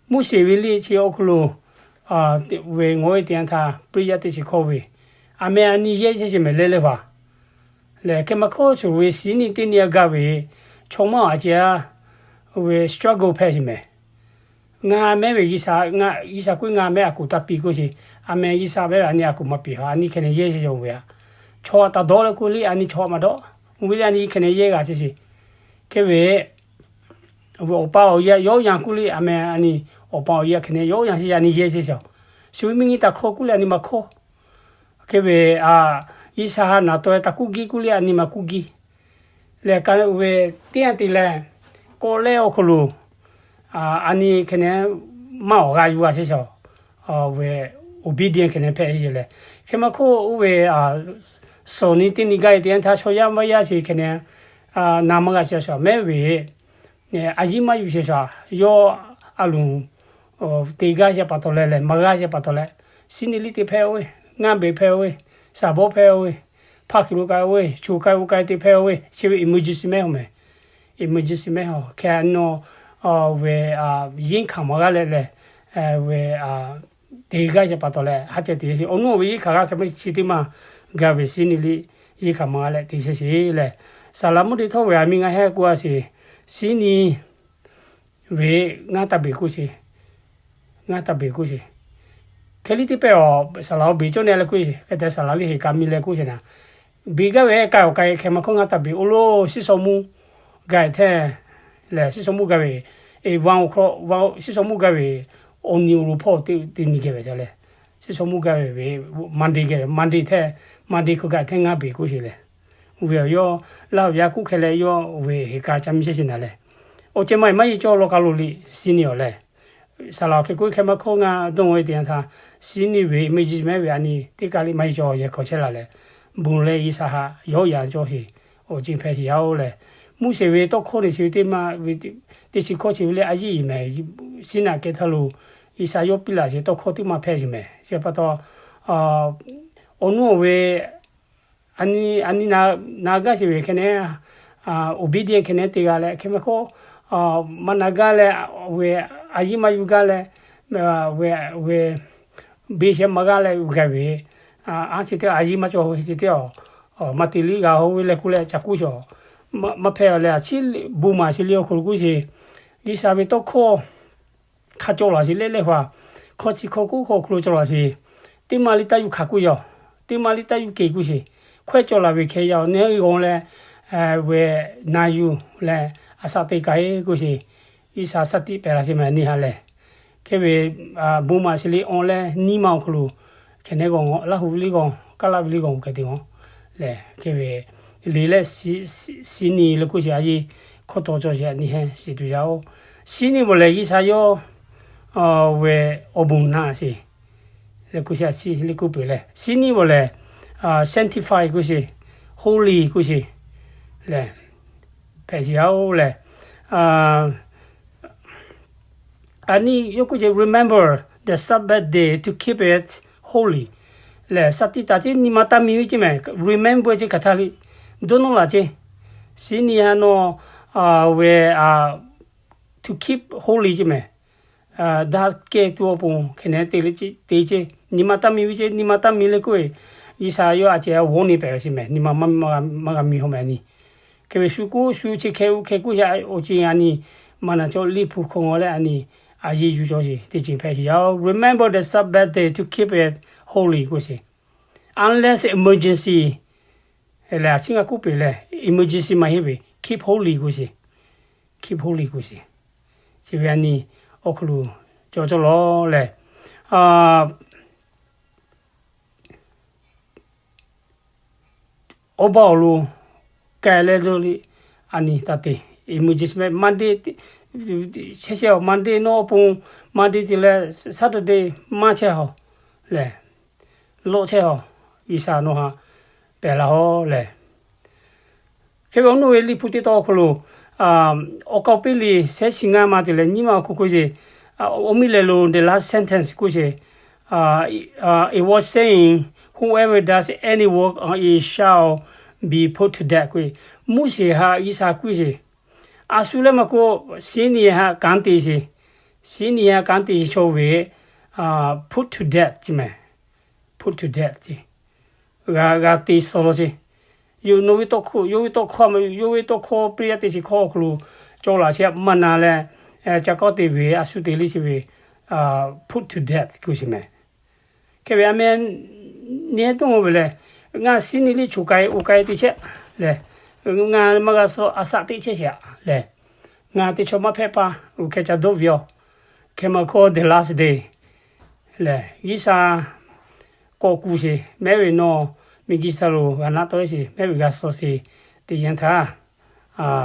Moˉseˍ ve liꞈ chi awˬ hk'aw lo ve ngawˬ e teˇ yanˇ htaˇ ပရိယတ် teˇ chi hkawˇ ve, a meh a nyi yehˇ chehˇ sheˍ mehˍ leh leh haˍ. Lehˬ hk'e maˇ hkawˇ, chaw ve shiˉ nyi teˇ nyi a gaˇ ve chaw maˇ a ceˇ a ve struggle hpehꞈ sheˍ mehˍ. Ngaˬ mehˉ ve G'uiˬsha, G'uiˬsha k'oˆ ve ngaˬ mehˉ a kuˬ taˇ piˇ k'oˆ sheˍ. A meh G'uiˬsha mehˉ ve a nyi a kuˬ maˇ piˇ haˍ, a nyi hkeh nehˬ yehˇ chehˇ ve aꞈ. Chaw a taˍ dawˇ leh k'oˆ liꞈ a nyi chaw maˇ dawˇ, oˇ ve leh a nyi hkeh nehˬ yehˇ g'a chehˇ sheˍ. Hk'e ve awˬ pa awˬ yaˇ yawˇ yanˇ k'oˆ liꞈ a meh a nyi, awˬ pa awˬ yaˇ hkeh nehˬ yawˇ yanˇ sheˍ, a nyi yehˇ chehˇ sheˍ. Shu ve miˬ nyi taˍ hkawˇ k'oˆ leh a nyi maˇ hkawˇ. Hk'e ve G'uiˬsha ha naˍ tawˆ e taˍ k'oˆ giˇ k'oˆ liꞈ a nyi maˇ k'oˆ giˇ. Lehˬ ka ve teˇ yanˇ te leh, k'awꞈ leh awˬ hk'aw lo a nyi hkeh nehˬ maˇ awˬ g'a yuˬ g'a chehˇ sheˍ. Ve obedient hkeh nehˬ hpehꞈ e lehˬ, hk'e maˇ hkawˇ oˇ ve suhˍ nyi teˇ nyi gaˇ e teˇ yanˇ htaˇ chaw yaˇ maˇ yaˇ sheˍ hkeh nehˬ na maˇ g'a chehˇ sheˍ mehˉ ve a yiˉ maˇ yuˬ sheˍ shaˍ. Yawˇ a loˍ te gaˇ sheˍ pa taw leh lehˬ, maˇ g'a sheˍ pa taw leh, shiˉ nyi liꞈ teˇ hpehꞈ oˇ ve, ngaˇ beˬ hpehꞈ oˇ ve, saˍ bawˇ hpehꞈ oˇ ve, hpaˇ hkiˬ lo k'ai oˇ ve, choˬ k'ai oˇ k'ai te hpehꞈ oˇ ve, chi ve emergency mehˉ haw mehˍ. Emergency mehˉ haw hkeh a naw ve yehˇ hkanˍ maˇ g'a leh lehˬ, ve te gaˇ sheˍ pa taw leh ha ceh te sheˍ. Awˬ nuˉ ve yehˇ hkanˍ g'a hkeh mehˉ chi teˇ maˇ gaˇ ve shiˉ nyi liꞈ yehˇ hkanˍ maˇ g'a leh te sheˍ sheˍ lehˬ, saˍ laꞈ mvuhˇ te htawˇ ve a miˇ ngaˬ heh k'oˆ a sheˍ. Shiˉ nyi ve ngaˇ taˇ beˬ k'oˆ sheˍ. Ngaˇ taˇ beˬ k'oˆ sheˍ. Hkeh liˇ teˇ pehˇ awˬ saˍ laꞈ awˬ beˬ cawˇ neh leh k'oˆ sheˍ. Hk'e te saˍ laꞈ liˇ heˍ ka miˇ leh k'oˆ sheˍ naˍ, Beˬ gaˇ ve k'ai awˬ k'ai hk'e maˇ hkawˇ ngaˇ taˍ beˬ oˇ lo siˉ saw muˇ gaˇ ve hteˇ lehˬ, siˉ saw muˇ gaˇ ve, e, vaˇ oˇ hk'aw lo vaˇ siˉ saw muˇ gaˇ ve awˬ nyi awˬ lo hpawˇ teˇ nyi geh ve ca leh, siˉ saw muˇ gaˇ ve ve Monday geh ve, Monday hteˇ, Monday hk'aw gaˇ hteˇ ngaˇ beˬ k'oˆ sheˍ lehˬ, oˇ ve awˬ yawˇ laˇ ve yaˇ kuˉ hk'e leh yawˇ oˇ ve heˍ ka ca miˇ shehˇ sheˍ naˍ lehˬ, awˬ ceh maˇ heˆ maˇ yeˇ cawˇ law ka lo liꞈ siˉ nyi awˬ lehˬ, saˍ laˍ awˬ hk'e k'oˆ hk'e maˇ hkawˇ ngaˇ dawˇ ve teˇ yanˇ htaˇ, siˉ nyi ve mehˆ jiˇ mehˆ ve a nyi teˇ kaˬ liꞈ maˇ yeˇ cawˇ yehˬ hk'aw chehˇ la leh, bon leh G'uiˬsha haꞈ yawˇ yanˇ cawˇ sheˍ, awˬ ceuˬ hpehꞈ sheˍ yaˇ oˬ lehˬ, Mvuhˇ sheˍ ve tawˇ hkawˇ teˇ chi ve teˇ maˇ ve teˇ chi hkawˇ chi ve leh a yeˇ iˍ mehˍ, siˉ naꞈ kehˬ htaˇ lo G'uiˬsha yawˇ piˇ laˬ sheˍ tawˇ hkawˇ teˇ maˇ hpehꞈ sheˍ mehˍ. Chi pa taw, awˬ nuˇ awˬ ve a nyi, a nyi na gaˇ sheˍ ve hk'e neh, obedient hk'e neh te g'a leh hk'e maˇ hkawˇ, maˇ na gaˇ leh, ve a yeˇ maˇ yuˬ gaˇ leh, ve, ve beˬ sheˍ maˇ g'a leh g'a ve, a chi teˇ a yeˇ maˇ cawˬ ve chi teˇ awˬ, maˇ te liˇ g'a oˇ ve leh k'oˆ leh ca k'oˆ sheˍ, maˇ hpehꞈ leh a chi, bon maˍ chi liˇ awˬ hk'aw lo k'oˆ sheˍ, G'uiˬsha ve tawˇ hkawˇ hk'a cawˬ laˬ sheˍ leh leh hpaˍ, hkawˇ chi hkawˇ k'oˆ hkawˇ awˬ hk'aw lo cawˬ laˬ sheˍ, teˇ maˇ liˇ taˇ yuˬ hk'aˬ k'oˆ yaˇ, teˇ maˇ liˇ taˇ yuˬ kehˬ k'oˆ sheˍ, hkawehˇ cawˬ laˬ ve hk'e yaˇ neˇ g'aw leh, ve na yuˬ leh a shaꞈ te kaꞈ e k'oˆ sheˍ, G'uiˬsha shaˍ tiꞈ pehˍ laˬ sheˍ mehˍ neˇ ha lehˬ. Hk'e ve bon maˍ chi liˇ awˬ leh nyi ma awˬ hk'aw lo hk'e neh g'aw, Laˇhuˍ ve liˇ g'aw, Kaˉlaˆ ve liˇ g'aw k'ai te g'aw lehˬ, hk'e ve liꞈ leh siˉ nyi leh k'oˆ sheˍ a yeˇ hkawˇ taw cawˬ sheˍ a nyi heˆ shiˍ tuˬ yaˇ oˬ. Siˉ nyi bvuhꞈ lehˬ G'uiˬsha yawˇ ve awˬ bon naˆ sheˍ leh k'oˆ sheˍ a chi leh k'oˆ peuˬ leh, siˉ nyi bvuhꞈ lehˬ sanctify k'oˆ sheˍ, holy k'oˆ sheˍ lehˬ, hpehꞈ sheˍ yaˇ oˬ lehˬ, a nyi yawˇ k'oˆ sheˍ, remember the Sabbath day to keep it holy lehˬ, shaˍ tiꞈ taˍ ceˇ nyi ma taˇ miˬ ve ceˇ mehˍ, remember ceˇ hk'aˬ htaˇ liˇ dawˇ nawˇ laˬ ceˇ. Siˉ nyi ha nawˬ ve to keep holy ceˇ mehˍ. Daꞈ kehˬ tuˬ awˬ pon hk'e neh te ceˇ, nyi ma taˇ miˬ ve ceˇ, nyi ma taˇ miˬ leh k'oˆ ve, G'uiˬsha yawˇ a ceh g'awˇ nyi pehˍ ve sheˍ mehˍ, nyi ma maˇ g'a miˬ haw mehˍ a nyi. Hk'e ve shu k'oˆ shu chi hk'e oˇ hk'e k'oˆ sheˍ, awˬ ceuˬ a nyi maˇ na cawˇ liˇ hpu hk'aw ngaw leh a nyi a yeˇ yuˬ cawˬ sheˍ teˇ ceuˬ hpehꞈ sheˍ yaˇ oˬ. Remember the Sabbath day to keep it holy k'oˆ sheˍ. Unless emergency lehˬ, a chi ngaˬ k'oˆ peuˬ lehˬ emergency maˇ heˆ ve keep holy k'oˆ sheˍ, keep holy k'oˆ sheˍ. Chi ve a nyi awˬ hk'aw lo cawˬ cawˬ law lehˬ, awˬ baˆ awˬ lo k'ai leh lo liꞈ a nyi taˇ te, emergency Monday chehˇ chehˇ a, Monday nawˇ pon, Monday te leh Saturday maˇ chehˇ a lehˬ, lawˆ chehˇ a, G'uiˬsha nawˬ haꞈ pehˍ laˬ a lehˬ. Hk'e ve awˬ nuˇ ve liꞈ hpu teˇ tawn awˬ hk'aw lo, awˬ kaˍ awˬ piˇ liꞈ shehˉ chi ngaˇ ma te leh nyiˇ ma awˬ hk'aw k'oˆ sheˍ, awˬ miˇ lehˬ lo the last sentence k'oˆ sheˍ, it was saying, whoever does any work on it shall be put to death k'oˆ ve, Moˉseˍ haꞈ G'uiˬsha k'oˆ sheˍ. A shu leh maˇ k'oˆ, siˉ nyi haꞈ kanˉ te sheˍ, siˉ nyi haꞈ kanˉ te sheˍ chaw ve put to death ceˇ mehˍ, put to death ceˇ, g'a g'a te suh law sheˍ. Yawˇ ve tawˇ hkawˇ, yawˇ ve tawˇ hkawˇ, yawˇ ve tawˇ hkawˇ piˇ yaˇ teˇ chi hkawˇ awˬ hk'aw lo cawˬ laˬ sheˍ, maˇ na leh ca kawˇ te ve a shu te liˇ chi ve put to death k'oˆ sheˍ mehˍ. Hk'e ve a meh nyi tuˬ ve lehˬ, ngaˬ siˉ nyi liˇ choˬ k'ai oˬ k'ai te chehˇ lehˬ, ngaˬ maˇ g'a suh a shaꞈ teꞈ chehˇ sheˍ a lehˬ, ngaˬ teˇ chaw maˇ hpehꞈ pa, oˇ hk'e ca dawˇ ve yoˬ. Hk'e maˇ hkawˇ the last day lehˬ, G'uiˬsha k'awꞈ kuˬ sheˍ, mehˉ ve nawˬ miˬguiˬ chi lo g'a naˆ tawˆ sheˍ, mehˉ ve g'a suh sheˍ teˇ yanˇ htaˇ,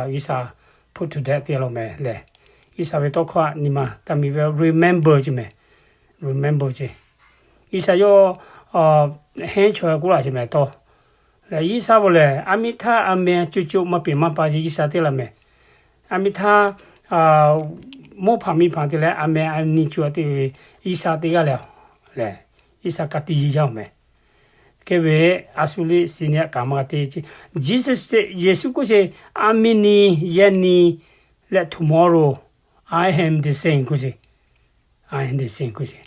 G'uiˬsha put to death te law mehˍ lehˬ, G'uiˬsha ve tawˇ hkawˇ a nyi ma taˇ miˬ ve remember ceˇ mehˍ, remember ceˇ. G'uiˬsha yawˇ heˉ chaw k'oˆ laˬ sheˍ mehˍ tawˇ lehˬ, G'uiˬsha bvuhꞈ lehˬ, a miˇ htaˇ a meh co co maˇ peˬ maˇ pa ce G'uiˬsha te laˬ mehˍ. A miˇ htaˇ mawˇ hpaˍ miˇ hpaˍ te leh a meh a nyi co a te ve G'uiˬsha te g'aˇ leh, lehˬ G'uiˬsha ka tiꞈ yeˬ jaˇ mehˍ. Hk'e ve a shu liˇ siˉ nyi kaꞈ maˇ g'a te ce. Jesus, Yeˍsuˆ k'oˆ sheˍ, a miˇ nyi, yaˇ nyi leh tomorrow, I am the same k'oˆ sheˍ. I am the same k'oˆ sheˍ.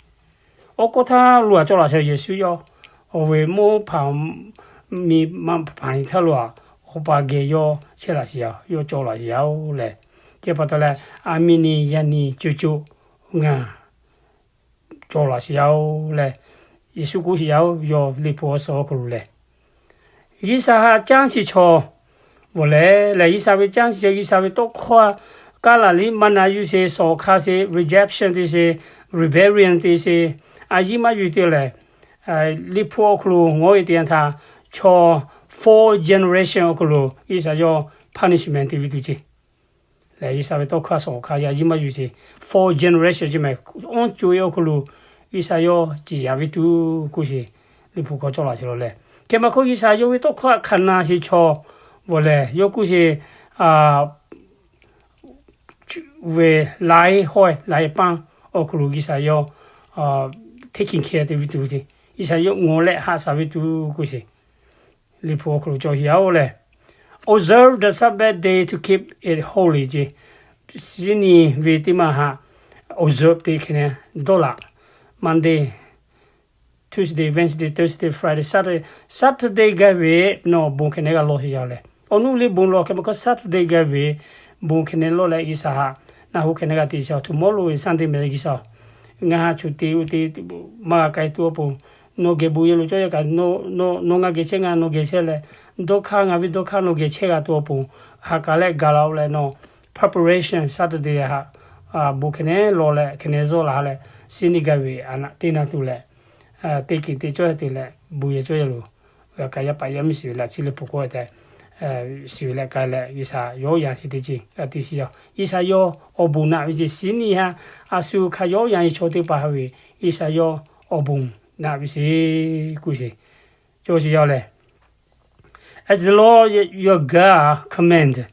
Awˬ k'oˆ htaˇ lo a cawˬ laˬ sheˍ Yeˍsuˆ yawˇ, awˬ ve mawˇ hpaˍ miˇ ma hpaˍ nyi htaˇ lo a, Awˬ pa geh yawˇ chehˇ laˬ sheˍ yaˇ, yawˇ cawˬ laˬ sheˍ yaˇ oˬ lehˬ. Chi pa taw leh, a miˇ nyi, yaˇ nyi co co ngaˬ cawˬ laˬ sheˍ yaˇ oˬ lehˬ, Yeˍsuˆ k'oˆ sheˍ yaˇ oˬ, yawˇ liꞈ hpu awˬ suhˍ awˬ hk'aw lo lehˬ G'uiˬsha haꞈ canˇ chi chaw bvuhꞈ leh lehˬ, G'uiˬsha ve canˇ chi chaw, G'uiˬsha ve tawˇ hkawˇ a kaˉ laˬ liˇ maˇ na yuˬ sheˍ, shawˍ hk'a sheˍ, rejection te sheˍ, rebellion te sheˍ, a yiˇ maˇ yuˬ te lehˬ, Liꞈ hpu awˬ hk'aw lo ngawˬ e teˇ yanˇ htaˇ, chaw four generation awˬ hk'aw lo G'uiˬsha yawˇ punishment te ve tuˬ ceˇ. Lehˬ, G'uiˬsha ve tawˇ hkawˇ shawˍ hk'a yaꞈ yiˇ maˇ yuˬ sheˍ, four generation ceˇ mehˍ, awˇ co e awˬ hk'aw lo G'uiˬsha yawˇ ciˍ yaꞈ ve tuˬ k'oˆ sheˍ. Liꞈ hpu hk'aw cawˬ laˬ sheˍ la lehˬ, hk'e maˇ hkawˇ G'uiˬsha yawˇ ve tawˇ hkawˇ htaꞈ hkanˍ na sheˍ chaw bvuhꞈ lehˬ, yawˇ k'oˆ sheˍ, ve laiˉ hawehˇ laiˉ paˇ awˬ hk'aw lo G'uiˬsha yawˇ taking care te ve tuˬ ceˇ. G'uiˬsha yawˇ ngawˬ leh haꞈ shaˍ ve tuˬ k'oˆ sheˍ. Liꞈ hpu awˬ hk'aw lo cawˬ sheˍ yaˇ oˬ lehˬ, observe the Sabbath day to keep it holy ceˇ. Shiˉ nyi ve teˇ maˇ haꞈ observe te hk'e ne dawˇ laꞈ. Monday, Tuesday, Wednesday, Thursday, Friday, Saturday, Saturday gaˇ ve nawˬ bon hk'e ne g'a lawˬ sheˍ yaˇ lehˬ, awˬ nuˇ liˇ bon lawˬ hk'e maˇ hkawˇ Saturday gaˇ ve bon hk'e ne lawˬ leh G'uiˬsha haꞈ na hoˆ hk'e ne g'a te sheˍ. Tomorrow ve Sunday mehˍ G'uiˬsha ngaˬ haꞈ chu te oˇ te maˇ g'a k'ai tuˬ awˬ pon, nawˬ geh bon yehˬ lo cawˇ yaˇ kaꞈ, nawˬ ngaˬ geh chehˇ, ngaˬ nawˬ geh chehˇ leh, dawˇ hk'aˇ ngaˬ ve dawˇ hk'aˇ nawˬ geh chehˇ g'a tuˬ awˬ pon, haꞈ kaˬ leh gaˬ la oˬ leh nawˬ preparation Saturday haꞈ bon hk'e ne lawˬ leh hk'e ne zuhˆ la leh, shiˉ nyi gaˇ ve a naꞈ teˇ na tuˬ leh, teˇ kiˬ te cawˇ yaˇ te leh bon yehˬ cawˇ yaˇ lo, g'a kaꞈ yaˇ paˍ yaˇ miˇ shiˍ ve laꞈ chi leh hpu k'oˆ tehꞈ, shiˍ ve leh k'ai leh G'uiˬsha yawˇ yanˇ chi teˇ ceuˬ g'a te shiˍ yaˇ. G'uiˬsha yawˇ awˬ bon naꞈ ve ceˇ. Shiˉ nyi haꞈ a shu hk'a yawˇ yanˇ chaw teˇ hpaˍ ha ve G'uiˬsha yawˇ awˬ bon naꞈ ve ceˇ k'oˆ sheˍ. Cawˇ sheˍ yaˇ lehˬ, as the Lord your God command,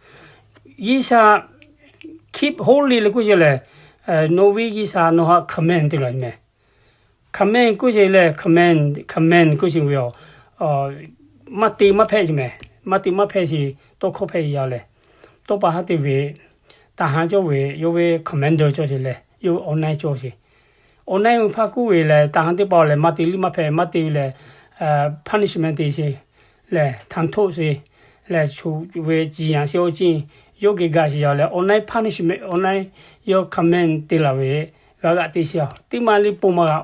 G'uiˬsha keep holy leh k'oˆ sheˍ lehˬ, nawˬ ve G'uiˬsha nawˬ haꞈ command te la mehˍ. Command k'oˆ sheˍ lehˬ, command, command k'oˆ sheˍ ve yoˬ. Maˇ te maˇ hpehꞈ sheˍ mehˍ. Maˇ te maˇ hpehꞈ sheˍ, tawˇ hkawˇ hpehꞈ yaˇ lehˬ, tawˇ pa haˉ te ve, taˍ haˉ cawˇ ve yawˇ ve commander cawˇ sheˍ lehˬ, yawˇ ve awˬ na cawˇ sheˍ. Awˬ na ve hpaˇ k'oˆ ve lehˬ, taˍ haˉ teˇ pa lehˬ maˇ te liˇ maˇ hpehꞈ, maˇ te ve lehˬ, punishment te sheˍ lehˬ, htanˍ htoˆ sheˍ lehˬ, shu ve ciˍ yanˍ sheˍ awˬ ceuˬ yawˇ geh gaˬ sheˍ yaˇ lehˬ, awˬ na punishment, awˬ na yawˇ command te laˬ ve g'a g'aꞈ te sheˍ. Teˇ maˇ liˇ pon maˇ g'a,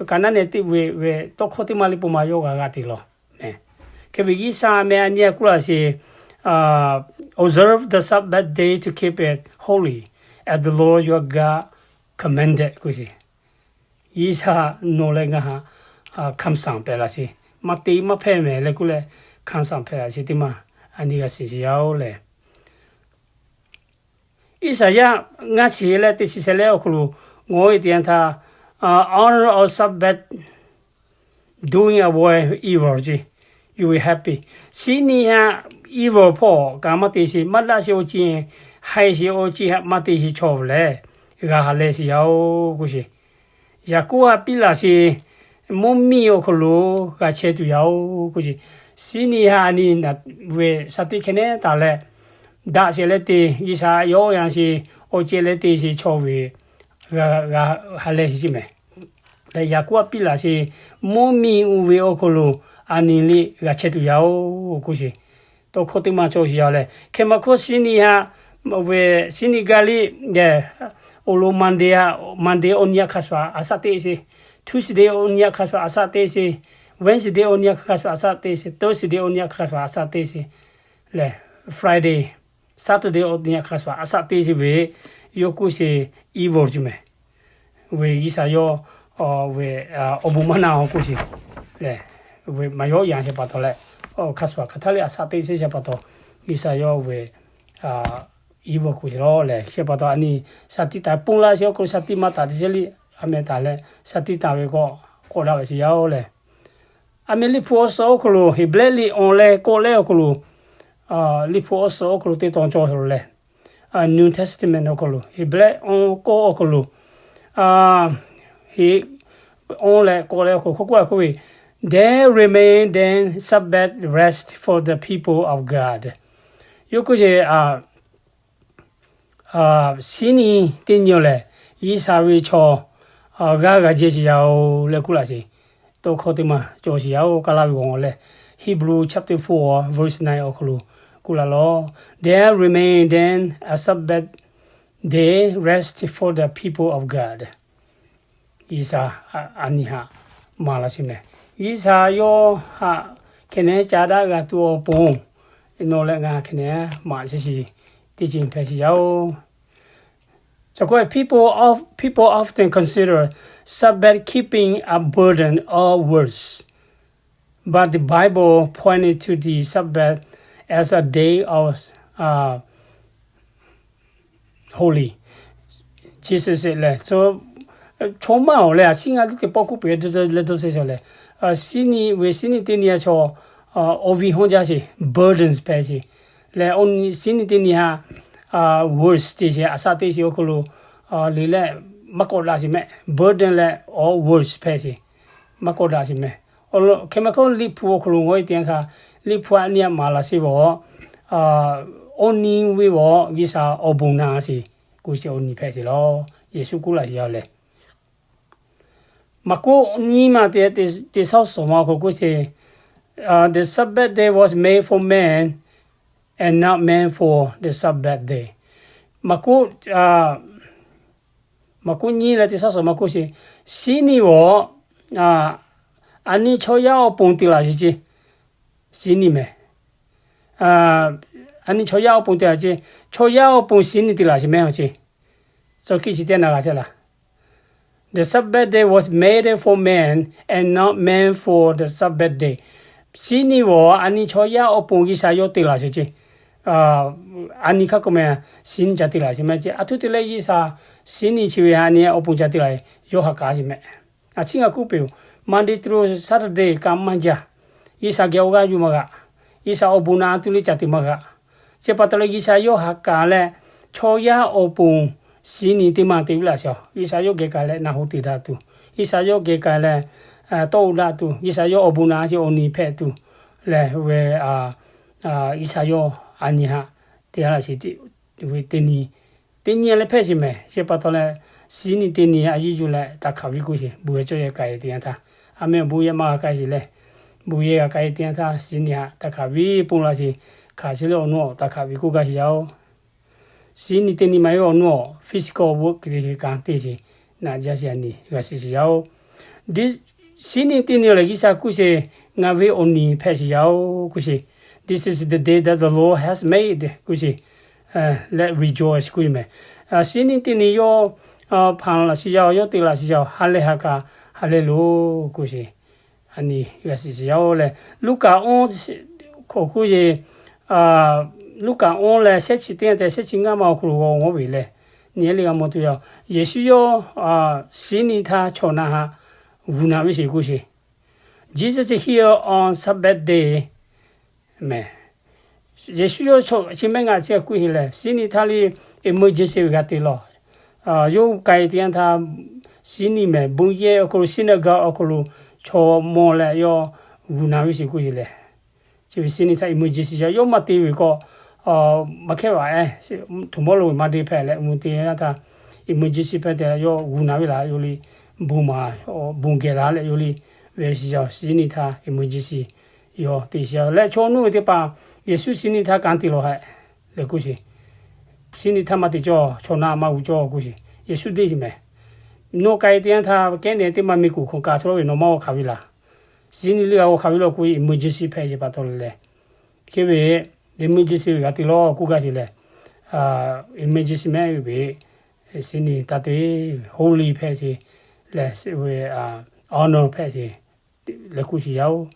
kaˍnaˆ nehˬ teˇ ve ve tawˇ hkawˇ teˇ maˇ liˇ pon maˇ yawˇ g'a g'aꞈ te laˬ. Hk'e ve G'uiˬsha mehˍ a nyi a k'oˆ laˇ sheˍ, observe the Sabbath day to keep it holy, as the Lord your God commanded k'oˆ sheˍ. G'uiˬsha nawˬ leh ngaˬ haꞈ คำสั่ง hpehꞈ laˇ sheˍ. Maˇ te maˇ hpehꞈ mehˍ leh k'oˆ leh คำสั่ง hpehꞈ laˇ sheˍ. Teˇ maˇ a nyi g'a shiˍ sheˍ yaˇ oˬ lehˬ, Iˉsaˍyaˆ ngaˇ chi leh teˇ chi shehˍ leh awˬ hk'aw lo ngawˬ e teˇ yanˇ htaˇ, honor of Sabbath, doing away evil ceˇ, you will happy. Shiˉ nyi haꞈ evil hpawˇ kaꞈ maˇ te sheˍ, maˇ daꞈ sheˍ awˬ ceuˬ, haiˬ sheˍ awˬ ceuˬ haꞈ maˇ te sheˍ chaw lehˬ, g'a ha lehˬ sheˍ yaˇ oˬ k'oˆ sheˍ. Yaˍkoˆ haꞈ piˇ laˬ sheˍ, mvuhˇ miˬ awˬ hk'aw lo g'a chehˇ tuˬ yaˇ oˬ k'oˆ sheˍ. Shiˉ nyi haꞈ a nyi ve shaˍ tiꞈ hkeh nehˉ taˍ leh, daꞈ sheˍ leh te, G'uiˬsha yawˇ yanˇ sheˍ, awˬ ceuˬ leh te sheˍ chaw ve g'a ha lehˬ sheˍ mehˍ. Leh Yaˍkoˆ haꞈ piˇ laˬ sheˍ, mvuhˇ miˬ uiˍ ve awˬ hk'aw lo a nyi liˇ g'a chehˇ tuˬ yaˇ oˬ k'oˆ sheˍ. Tawˇ hkawˇ teˇ maˇ cawˬ sheˍ yaˇ lehˬ, hk'e maˇ hkawˇ shiˉ nyi haꞈ ve shiˉ nyi gaˇ liˇ geh, awˬ lo Monday haꞈ, Monday awˬ nyi haꞈ hk'a shuˍ shuˍ a shaˆ teˇ sheˍ, Tuesday awˬ nyi haꞈ hk'a shuˍ shuˍ a shaˆ teˇ sheˍ, Wednesday awˬ nyi haꞈ hk'a shuˍ shuˍ a shaˆ teˇ sheˍ, Thursday awˬ nyi haꞈ hk'a shuˍ shuˍ a shaˆ teˇ sheˍ, leh Friday, Saturday awˬ nyi haꞈ hk'a shuˍ shuˍ a shaˆ teˇ sheˍ ve, yawˇ k'oˆ sheˍ, evil ceˇ mehˍ. Ve G'uiˬsha yawˇ ve awˬ bon maˇ na awˬ k'oˆ sheˍ lehˬ, ve maˇ yawˇ yanˇ sheˍ pa taw leh, hk'a shuˍ shuˍ hk'aˬ htaˇ liˇ a shaˆ teˇ sheˍ sheˍ pa taw, G'uiˬsha yawˇ ve evil k'oˆ sheˍ lawˬ lehˬ, sheˍ pa taw a nyi shaˍ tiꞈ taˍ ve pon laˇ sheˍ awˬ hk'aw lo shaˍ tiꞈ maˇ taˍ teˇ sheˍ liˇ a meh taˍ leh, shaˍ tiꞈ taˍ ve k'awꞈ k'awꞈ daꞈ ve sheˍ yaˇ oˬ lehˬ, a meh Liꞈ hpu awˬ suhˍ awˬ hk'aw lo Heˍbrehˇ liꞈ awˬ leh k'awꞈ leh awˬ hk'aw lo, Liꞈ hpu awˬ suhˍ awˬ hk'aw lo teˇ tawn cawˬ sheˍ lawˬ lehˬ, New Testament awˬ hk'aw lo Heˍbrehˇ awˬ k'awꞈ awˬ hk'aw lo, awˬ leh k'awꞈ leh awˬ hk'aw lo k'oˆ k'oˆ ve, There remain then Sabbath rest for the people of God. Yawˇ k'oˆ sheˍ, shiˉ nyi teˇ nyi lehˬ, G'uiˬsha ve chaw g'aˇ g'a jehˇ sheˍ yaˇ oˬ leh k'oˆ laˇ sheˍ. Tawˇ hkawˇ teˇ maˇ cawˬ sheˍ yaˇ oˬ, ka laˇ ve g'awˬ leh, Hebrew chapter four verse nine awˬ hk'aw lo k'oˆ laˇ lawˬ, There remain then a Sabbath day rest for the people of God. G'uiˬsha a nyi haꞈ maˍ laˇ sheˍ mehˍ. G'uiˬsha yawˇ haꞈ hkeh nehˉ ca daꞈ g'a tuˬ awˬ pon, nawˬ leh ngaˬ hkeh nehˉ maꞈ sheˍ shiˍ teˇ ceuˬ hpehꞈ sheˍ yaˇ oˬ. People of, people often consider Sabbath keeping a burden or worse, but the Bible pointed to the Sabbath as a day of, uh, holy. Jesus lehˬ, chaw maˇ awˬ leh a ciˉ ngaˇ teˇ teˇ pawˆ k'oˆ peuˬ leh dawˇ sheˍ lehˬ, shinˉ nyi ve shinˉ nyi teˇ nyi a chaw awˬ viˉ hawˉ jaˇ sheˍ, burdens hpehꞈ sheˍ. Lehˬ shinˉ nyi teˇ nyi haꞈ worse te sheˍ, a shaꞈ teˇ sheˍ awˬ hk'aw lo le leh maˇ kawˆ daꞈ sheˍ mehˆ. Burden leh awˬ worse hpehꞈ sheˍ, maˇ kawˆ daꞈ sheˍ mehˆ. Hk'e mehˆ hk'aˇ Liꞈ hpu awˬ hk'aw lo ngaˬ hui teˇ yanˇ htaˇ, Liꞈ hpu a nyi a maˍ laˬ sheˍ ve, awˬ nyi ve awˬ G'uiˬsha awˬ bon na sheˍ, k'oˆ sheˍ awˬ nyi hpehꞈ sheˍ lawˬ. Yeˍsuˆ k'oˆ laˇ sheˍ yaˇ lehˬ, Maˍkuˆ nyiˇ ma teˇ, teˇ shaˉ suhˍ ma awˬ hk'aw lo k'oˆ sheˍ, the Sabbath day was made for man and not man for the Sabbath day. Maˍkuˆ, Maˍkuˆ nyiˇ leh teˇ shaˉ suhˍ ma k'oˆ sheˍ, shinˉ nyi awˬ, a nyi chaw yaˇ awˬ pon te laˬ sheˍ ceˇ. Shinˉ nyi mehˬ, a nyi chaw yaˇ awˬ pon te laˬ ceˇ. Chaw yaˇ awˬ pon shinˉ nyi te laˬ sheˍ mehˆ a ceˇ. Tcuh kiˇ chi teˇ na g'a ceˇ laˬ. The Sabbath day was made for man and not man for the Sabbath day. Shinˉ nyi awˬ a nyi chaw yaˇ awˬ pon G'uiˬsha yawˇ te laˬ sheˍ ceˇ. A nyi hk'a k'oˆ mehˍ, shinˉ nyi ca te laˬ sheˍ mehˆ ceˇ. A htoꞈ te leh G'uiˬsha shinˉ nyi chi ve a nyi awˬ pon ca te laˬ, yawˇ ha k'aˉ sheˍ mehˆ. A ciˉ ngaˬ k'oˆ peuˬ, Monday through Saturday kaꞈ maˇ jaˇ. G'uiˬsha geh awˬ g'aˇ yuˬ maˇ g'a. G'uiˬsha awˬ bon na a tuˬ le ca te maˇ g'a. Chi pa taw leh G'uiˬsha yawˇ ha k'aˉ leh, chaw yaˇ awˬ pon shinˉ nyi teˇ ma te viˉ laˬ sheˍ. G'uiˬsha yawˇ geh k'aˉ leh naˬ hoꞈ te daꞈ tuˬ, G'uiˬsha yawˇ geh k'aˉ leh tawˇ oˇ daꞈ tuˬ, G'uiˬsha yawˇ awˬ bon na chi awˬ nyi hpehꞈ tuˬ lehˬ ve, G'uiˬsha yawˇ a nyi haꞈ te laˬ sheˍ ve teˇ nyi, teˇ nyi leh hpehꞈ sheˍ mehˍ. Chi pa taw leh shinˉ nyi teˇ nyi a yeˇ yuˬ leh taˇ hkaˍ viˉ k'oˆ sheˍ, bon yehˬ cawˇ yehˬ k'ai teˇ yanˇ htaˇ, a mehˆ awˬ bon yehˬ maˇ g'a k'ai sheˍ leh, bon yehˬ g'a k'ai teˇ yanˇ htaˇ shinˉ nyi haꞈ taˇ hkaˍ viˉ pon laˇ sheˍ. Hkaˍ chi leh awˬ nu awˬ taˇ hkaˍ viˉ k'oˆ gaˇ sheˍ yaˇ oˬ. Shinˉ nyi teˇ nyi ma ve awˬ nu awˬ physical work te sheˍ, kanˉ te sheˍ, naꞈ jaˇ sheˍ, a nyi g'a shiˍ sheˍ yaˇ oˬ. Shinˉ nyi teˇ nyi lehˬ G'uiˬsha k'oˆ sheˍ, ngaˬ ve awˬ nyi hpehꞈ sheˍ yaˇ oˬ k'oˆ sheˍ. This is the day that the Lord has made k'oˆ sheˍ. Let rejoice k'oˆ mehˍ. Shinˉ nyi teˇ nyi yawˇ hpanˍ laˬ sheˍ yaˇ oˬ, yawˇ te laˬ sheˍ yaˇ oˬ, ha lehˬ ha k'a ha lehˬ loˬ k'oˆ sheˍ. A nyi g'a shiˍ sheˍ yaˇ oˬ leh, Luˉkaꞈ awˬ hk'aw k'oˆ sheˍ, Luˉkaꞈ awˬ leh shehˆ chi teˇ yanˇ tehꞈ shehˆ chi ngaˇ ma awˬ hk'aw lo g'aw ngawˉ ve leh, nyi le g'a mawˬ tuˬ yaˇ. Yeˍsuˆ yawˇ shinˉ nyi htaˇ chaw na haꞈ g'uˬ na ve sheˍ k'oˆ sheˍ. Jesus healed on Sabbath day mehˍ. Yeˍsuˆ yawˇ chi mehˆ ngaˬ chi k'oˆ heˆ lehˬ, shinˉ nyi htaˇ le emergency ve g'a te lawˬ. Yawˇ k'ai teˇ yanˇ htaˇ shinˉ nyi mehˍ, bon yehˬ awˬ hk'aw lo, synagogue awˬ hk'aw lo chaw mawˬ leh yawˇ g'uˬ na ve sheˍ k'oˆ sheˍ lehˬ, chi ve shinˉ nyi htaˇ emergency yaˇ, yawˇ maˇ te ve k'o, maˇ hkehˉ vaꞈ e, tomorrow ve Monday hpehꞈ leh mvuhˇ te yanˇ htaˇ emergency hpehꞈ te yawˇ g'uˬ na ve laˬ, yawˇ le bon maˍ, bon geh laˬ leh yawˇ le ve sheˍ yaˇ, shinˉ nyi htaˇ emergency yawˇ te sheˍ yaˇ leh, chaw nuˇ ve teˇ hpaˍ Yeˍsuˆ shinˉ nyi htaˇ kanˉ te lawˬ hehꞈ leh k'oˆ sheˍ. Shinˉ nyi htaˇ maˇ te cawˇ, chaw na maˇ g'uˬ cawˇ k'oˆ sheˍ. Yeˍsuˆ deˇ sheˍ mehˍ. Nawˬ k'ai teˇ yanˇ htaˇ kehˉ nehˬ teˇ maˇ miˬ kuˬ hk'aw ka chaw ve nawˬ maˇ g'aw hk'aˬ ve laˬ. Shinˉ nyi le g'a g'aw hk'aˬ ve lawˬ k'oˆ emergency hpehꞈ sheˍ pa taw leh, hk'e ve emergency ve g'a te lawˬ k'oˆ gaˇ sheˍ lehˬ, emergency mehˍ ve shinˉ nyi taˇ te, holy hpehꞈ sheˍ leh, honor hpehꞈ sheˍ leh k'oˆ sheˍ yaˇ oˬ.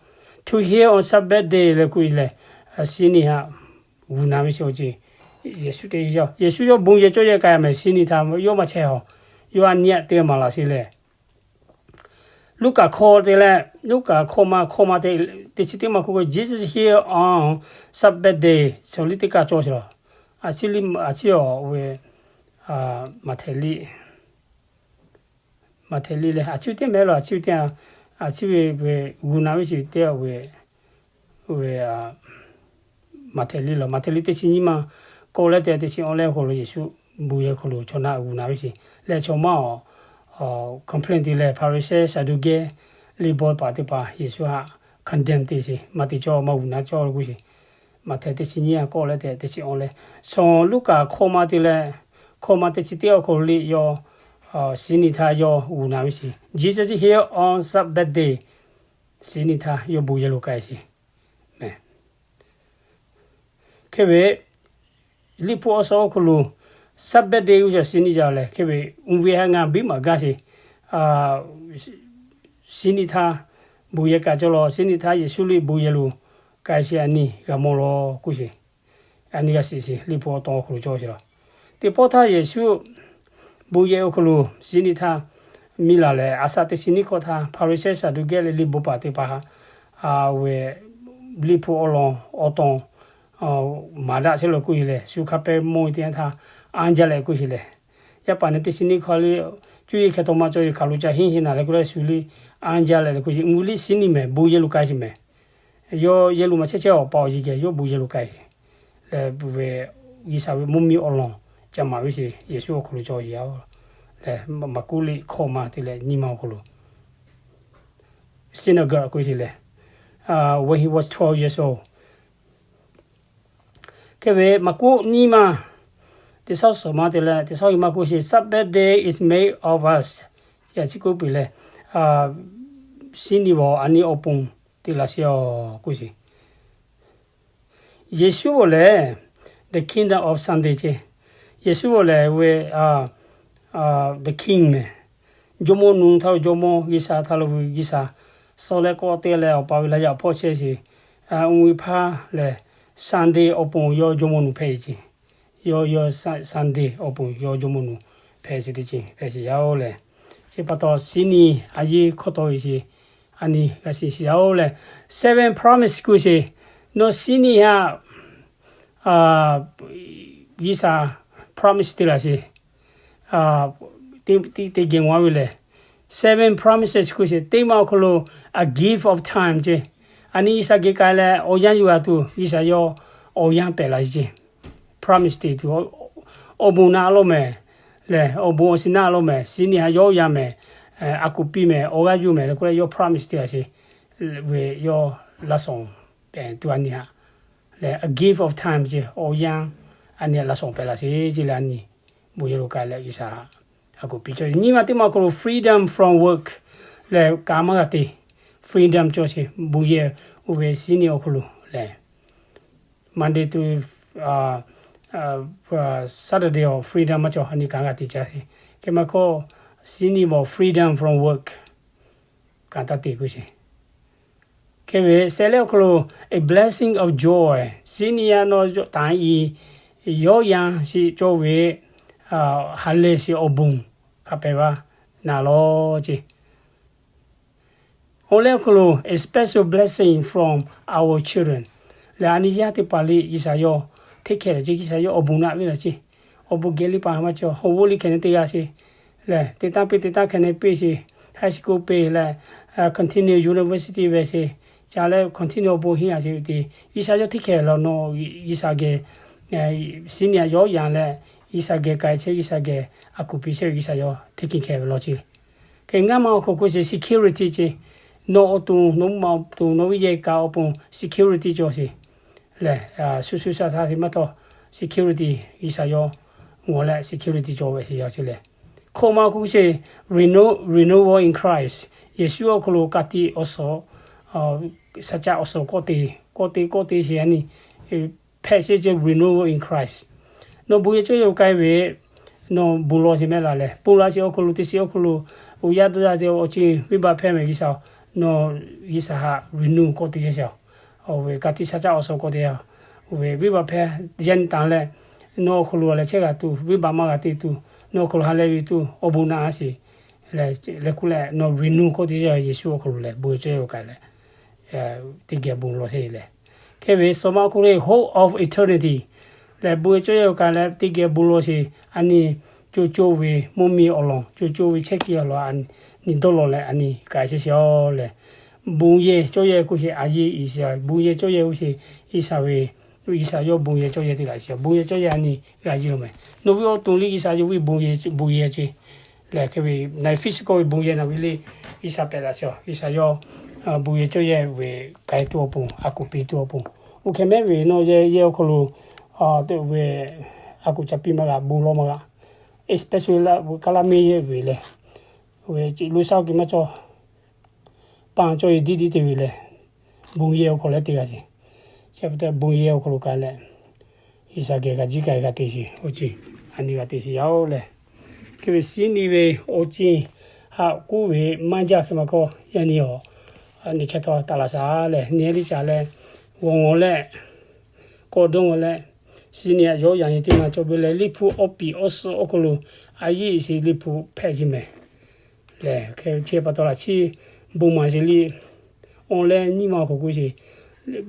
To heal on Sabbath day leh k'oˆ lehˬ, shinˉ nyi haꞈ g'uˬ na ve sheˍ awˬ ceˬ. Yeˍsuˆ te yaˇ, Yeˍsuˆ yawˇ bon yehˬ cawˇ yehˬ k'ai mehˍ, shinˉ nyi htaˇ yawˇ maˇ chehˇ haw, yawˇ a nyi aꞈ te maˍ laˬ sheˍ lehˬ, Luˉkaꞈ hkawˇ te leh, Luˉkaꞈ hkawˇ ma, hkawˇ ma teˇ chi teˇ ma k'oˆ k'o, Jesus healed on Sabbath day, shawˍ liˇ teˇ kaˇ cawˇ sheˍ lawˬ. A ciˉ le, a ciˉ awˬ ve, Maꞈhtehˍ liˇ, Maꞈhtehˍ liˇ leh a ciˉ ve teˇ mehˍ lawˬ, a ciˉ ve teˇ, a ciˉ ve g'uˬ na ve sheˍ teˇ ve, ve Maꞈhtehˍ liˇ lawˬ, Maꞈhtehˍ liˇ teˇ chi nyiˇ ma k'awˇ leh te teˇ chi awˇ leh awˬ hk'aw lo Yeˍsuˆ bon yehˬ hk'aw lo chaw na g'uˬ na ve sheˍ leh, chaw maˇ awˬ complain te leh Hpaˍriˍsehˇ Saˍduˆkehˇ liˇ bawˇ paˍ teˇ hpaˍ Yeˍsuˆ htaꞈ condemn te sheˍ, maˇ te cawˇ, maˇ g'uˬ na cawˇ k'oˆ sheˍ. Maꞈhtehˍ teˇ chi nyiˇ k'awˇ leh te teˇ chi awˇ leh, shawˍ Luˉkaꞈ hkawˇ ma te leh, hkawˇ ma teˇ chi teˇ awˬ hk'aw lo le yawˇ shinˉ nyi htaˇ yawˇ g'uˬ na ve sheˍ. Jesus healed on Sabbath day. Shinˉ nyi htaˇ yawˇ bon yehˬ lo k'ai sheˍ. Hk'e ve, Liꞈ hpu awˬ suhˍ awˬ hk'aw lo Sabbath day g'uˇ suhˍ shiˍ niˆ jaˇ leh, hk'e ve, mvuhˇ ve haˉ ngaˇ biˉ maˍ gaˇ sheˍ, shiˍ niˆ htaˇ bon yehˬ kaꞈ cawˬ law, shiˍ niˆ htaˇ Yeˍsuˆ liꞈ bon yehˬ lo k'ai sheˍ, a nyi g'a mawˬ law k'oˆ sheˍ. A nyi g'a shiˍ sheˍ, Liꞈ hpu awˬ tawn awˬ hk'aw lo cawˬ sheˍ law. Teˇ pawˆ htaˇ Yeˍsuˆ bon yehˬ awˬ hk'aw lo shiˍ niˆ htaˇ miˬ laˬ leh, a shaꞈ teꞈ shiˍ niˆ hkawˇ htaˇ Hpaˍriˍsehˇ Saˍduˆkehˇ leh liꞈ bon paˍ teˇ hpaˍ htaꞈ, a, ve, Liꞈ hpu awˬ lawn awˬ tawn maˍ daꞈ chehˇ law k'oˆ sheˍ leh, shu hk'a pehˇ mawˇ ve teˇ yanˇ htaˇ anˇ jaˇ leh k'oˆ sheˍ leh, yaˇ paˍ neˇ teˇ shiˍ niˆ hkawˇ leh, cuˇ yiˍ hkeh tawꞈ ma cawˬ yeˬ hkaˍ lo ca henˇ henˇ naˍ leh k'oˆ leh, shu liꞈ anˇ jaˇ leh k'oˆ sheˍ, mvuhˇ liꞈ shiˍ niˆ mehˍ, bon yehˬ lo k'ai sheˍ mehˍ. Yawˇ yehˬ lo maˇ chehˇ chehˇ awˬ pa awˬ yeˬ geh yawˇ bon yehˬ lo k'ai leh, ve, G'uiˬsha ve mvuhˇ miˬ awˬ lawn ca maˍ ve sheˍ, Yeˍsuˆ awˬ hk'aw lo cawˬ yeˬ leh, Maˍkuˆ liꞈ hkawˇ ma te leh nyiˇ ma awˬ hk'aw lo, synagogue k'oˆ sheˍ leh, when he was twelve years old. Hk'e ve Maˍkuˆ nyiˇ ma teˇ shawˉ suhˍ ma te leh teˇ shawˉ hiˆ ma k'oˆ sheˍ, Sabbath day is made of us. Chi k'oˆ piˬ leh, shiˍ niˆ bawˬ a nyi awˬ pon te laˬ sheˍ awˬ k'oˆ sheˍ. Yeˍsuˆ awˬ lehˬ the kingdom of Sunday ce. Yeˍsuˆ awˬ lehˬ ve, the king mehˍ. Jawˇmawˇ nu htaˇ lo Jawˇmawˇ, G'uiˬsha htaˇ lo ve G'uiˬsha, suh leh k'awꞈ te leh Awˬ pa ve laˇ yaꞈ hpawˇ chehˇ sheˍ. Mvuhˇ ve hpaˇ lehˬ Sunday awˬ pon yawˇ Jawˇmawˇ nu hpehꞈ e ce. Yawˇ yawˇ Sunday awˬ pon yawˇ Jawˇmawˇ nu hpehꞈ sheˍ teˇ ceuˬ hpehꞈ sheˍ yaˇ oˬ leh, chi pa taw shiˍ niˆ a yeˇ hk'awꞈ taw ve sheˍ, a nyi g'a shiˍ sheˍ yaˇ oˬ leh, seven promise k'oˆ sheˍ. Nawˬ shiˍ niˆ htaꞈ G'uiˬsha promise te laˬ sheˍ. Teˇ geh mawˬ a ve lehˬ, seven promises k'oˆ sheˍ. Teˇ ma awˬ hk'aw lo a gift of time ce. A nyi G'uiˬsha geh k'ai leh awˬ yanˇ yuˬ a tuˬ G'uiˬsha yawˇ awˬ yanˇ pehꞈ laˬ sheˍ ce. Promise te tuˬ, awˬ bon naˆ lo mehˍ lehˬ, awˬ bon awˬ shiˍ naˆ lo mehˍ, shiˍ niˆ htaꞈ yawˇ yanˇ mehˍ, a kuˬ piˇ mehˍ, awˬ g'aˇ yuˬ mehˍ leh k'oˆ leh yawˇ promise te laˬ sheˍ. Ve yawˇ laˇ shawnˍ pehˍ tuˬ a nyi htaꞈ lehˬ, a gift of time ce, awˬ yanˇ a nyi htaꞈ laˇ shawnˍ pehˍ laˬ sheˍ ce leh a nyi bon yehˬ lo k'ai leh G'uiˬsha a kuˬ piˇ cawˬ. Nyiˇ ma teˇ ma awˬ hk'aw lo freedom from work lehˬ, kaꞈ maˇ g'a te. Freedom cawˬ sheˍ, bon yehˬ oˇ ve shiˍ niˆ awˬ hk'aw lo lehˬ, Monday to Saturday awˬ freedom maˇ cawˬ, a nyi kaꞈ g'a te ca sheˍ. Hk'e maˇ hkawˇ shiˍ niˆ bawˬ freedom from work kaꞈ taˇ te k'oˆ sheˍ. Hk'e ve seh leh awˬ hk'aw lo a blessing of joy, shiˍ niˆ yaˇ nawˬ taˍ i yawˇ yanˇ sheˍ cawˬ ve ha lehˬ sheˍ awˬ bon hk'a pehˍ vaˇ naˍ lawˬ ce. Oˇ leh awˬ hk'aw lo a special blessing from our children lehˬ, a nyi yaˇ teˇ hpaˍ liꞈ G'uiˬsha yawˇ take care laˬ ce, G'uiˬsha yawˇ awˬ bon naˆ ve laˬ ce. Awˬ bon geh liˇ paˍ maˇ cawˬ, hawˇ voˆ liˇ hkeh ne teˇ g'aˇ sheˍ lehˬ, te taˇ piˇ te taˇ hkeh ne piˇ sheˍ, high school piˇ leh continue university ve sheˍ, ca leh continue awˬ bon henˇ a sheˍ ve te. G'uiˬsha yawˇ take care laˬ nawˬ, G'uiˬsha geh shiˍ niˆ yaˇ yawˇ yanˇ leh G'uiˬsha geh k'ai chehˇ, G'uiˬsha geh a kuˬ piˇ chehˇ ve G'uiˬsha yawˇ take care ve laˬ ce. Hk'e ngaˇ ma awˬ hk'aw k'oˆ sheˍ security ce. Nawˬ awˬ to, nawˬ mvuhˇ ma awˬ to, nawˬ ve yehˬ kaꞈ awˬ pon security cawˬ sheˍ lehˬ, shu shu sha sha te maˇ taw, security G'uiˬsha yawˇ ngawˬ leh security cawˬ ve sheˍ yaˇ ce lehˬ. Hkawꞈ ma k'oˆ sheˍ, renew, renewal in Christ. Yeˍsuˆ awˬ hk'aw lo ka tiꞈ awˬ suhˍ, shaˍ caˆ awˬ suhˍ kawˆ te, kawˆ te kawˆ te sheˍ a nyi hpehꞈ sheˍ ce, renewal in Christ. Nawˬ bon yehˬ cawˇ yehˬ k'ai ve, nawˬ bon lawˬ sheˍ mehˍ laˬ lehˬ, pon la sheˍ awˬ hk'aw lo teˇ shiˍ awˬ hk'aw lo, awˬ yanˇ dawˇ yanˇ te awˬ ceuˬ venˇbaˆ hpehˇ mehˍ G'uiˬsha, nawˬ G'uiˬsha htaꞈ renew k'awꞈ te chehˇ sheˍ. Awˬ ve ka tiꞈ shaˍ caˆ awˬ suhˍ k'awꞈ te a, oˇ ve venˇbaˆ hpehˇ yaˇ nyi tanˍ leh, nawˬ awˬ hk'aw lo leh chehˇ g'a tuˬ, venˇbaˆ maˇ g'a te tuˬ, nawˬ awˬ hk'aw lo ha leh ve tuˬ awˬ bon naˆ a sheˍ leh, leh k'oˆ leh nawˬ renew k'awꞈ te sheˍ, Yeˍsuˆ awˬ hk'aw lo leh bon yehˬ cawˇ yehˬ k'ai leh teˇ geh bon lawˬ sheˍ lehˬ. Hk'e ve suhˍ ma awˬ hk'aw lo hope of eternity lehˬ, bon yehˬ cawˇ yehˬ k'ai leh teˇ geh bon lawˬ sheˍ, a nyi co co ve mvuhˇ miˬ awˬ lawn, co co ve chehˇ kuiˬ awˬ lawn a nyi dawˇ law leh a nyi k'ai chehˇ sheˍ a lehˬ. Bon yehˬ cawˇ yehˬ k'oˆ sheˍ, a yeˇ G'uiˬsha bon yehˬ cawˇ yehˬ k'oˆ sheˍ, G'uiˬsha ve, G'uiˬsha yawˇ bon yehˬ cawˇ yehˬ te laˬ sheˍ. Bon yehˬ cawˇ yehˬ a nyi g'a yiˇ lo mehˍ. Nawˬ ve awˬ to liˇ G'uiˬsha yawˇ ve bon yehˬ, bon yehˬ ce lehˬ, hk'e ve na physical ve bon yehˬ nawˬ ve liˇ G'uiˬsha pehꞈ laˬ sheˍ. G'uiˬsha yawˇ bon yehˬ cawˇ yehˬ ve k'ai tuˬ awˬ pon, a kuˬ piˇ tuˬ awˬ pon, oˇ hk'e mehˉ ve nawˬ yehˬ yehˬ awˬ hk'aw lo te ve a kuˬ ca piˇ maˇ g'a, bon lawˬ maˇ g'a. Especially laˇ kaˇ laˇ mehˆ yehˬ ve lehˬ, ve loˇ shaˉ geh maˇ cawˇ, paˍ cawˇ yehˬ diˇ diˇ te ve lehˬ, bon yehˬ awˬ hk'aw lo te g'a sheˍ. Chi pa taw bon yehˬ awˬ hk'aw lo k'ai leh, G'uiˬsha geh g'a jiˇ k'ai g'a te sheˍ, awˬ ceuˬ a nyi g'a te sheˍ yaˇ-oˬ lehˬ, hk'e ve shiˉ nyi ve awˬ ceuˬ haꞈ kuˉ ve maˇ jaˇ hk'e maˇ kawˇ, yaꞈ nyi awˬ a nyi hkeh htawˇ taˍ laꞈ shaˍ lehˬ, nyi liˇ caꞈ leh g'awˬ ngawˬ leh kawˆ dawˇ ngawˬ leh, shiˉ nyi aꞈ yawˇ yaꞈ nyi teˇ maˬ cawˬ ve leh, Liꞈ hpu awˬ piˍ awˬ suhˍ awˬ hk'aw lo a yeˇ sheˍ Liꞈ hpu hpehꞈ sheˍ mehˍ. Lehˬ hk'e chi pa taw laꞈ chiˇ bon maˍ sheˍ liˇ, awˬ leh nyiˇ ma awˬ hk'aw k'oˆ sheˍ,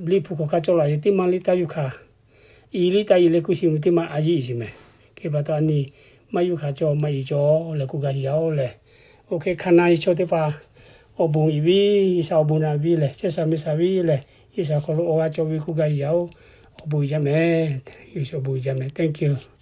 Liꞈ hpu hk'aˬ hk'e cawˬ laꞈ sheˍ teˇ maˬ liˇ taˇ yuˬ hkanˍ, i liˇ taˇ i leh k'oˆ sheˍ mvuhˇ teˇ maˬ a yeˇ sheˍ mehˍ. Hk'e pa taw a nyi maˇ yuˬ hkanˍ cawˬ maˇ i cawˬ leh k'oˆ gaˇ yaˇ-oˬ lehˬ, oˇ hk'e hk'aˬ na e chaw teˇ hpaˍ awˬ bon i viˉ, G'uiˬsha awˬ bon naꞈ viˉ lehˬ, chehˇ sha mehˍ sha viˉ lehˬ, G'uiˬsha hk'aw lo awˬ g'aˇ cawˬ ve k'oˆ gaˇ yaˇ-oˬ, awˬ bon i jaˇ mehˍ. G'uiˬsha awˬ bon i jaˇ mehˍ. Thank you.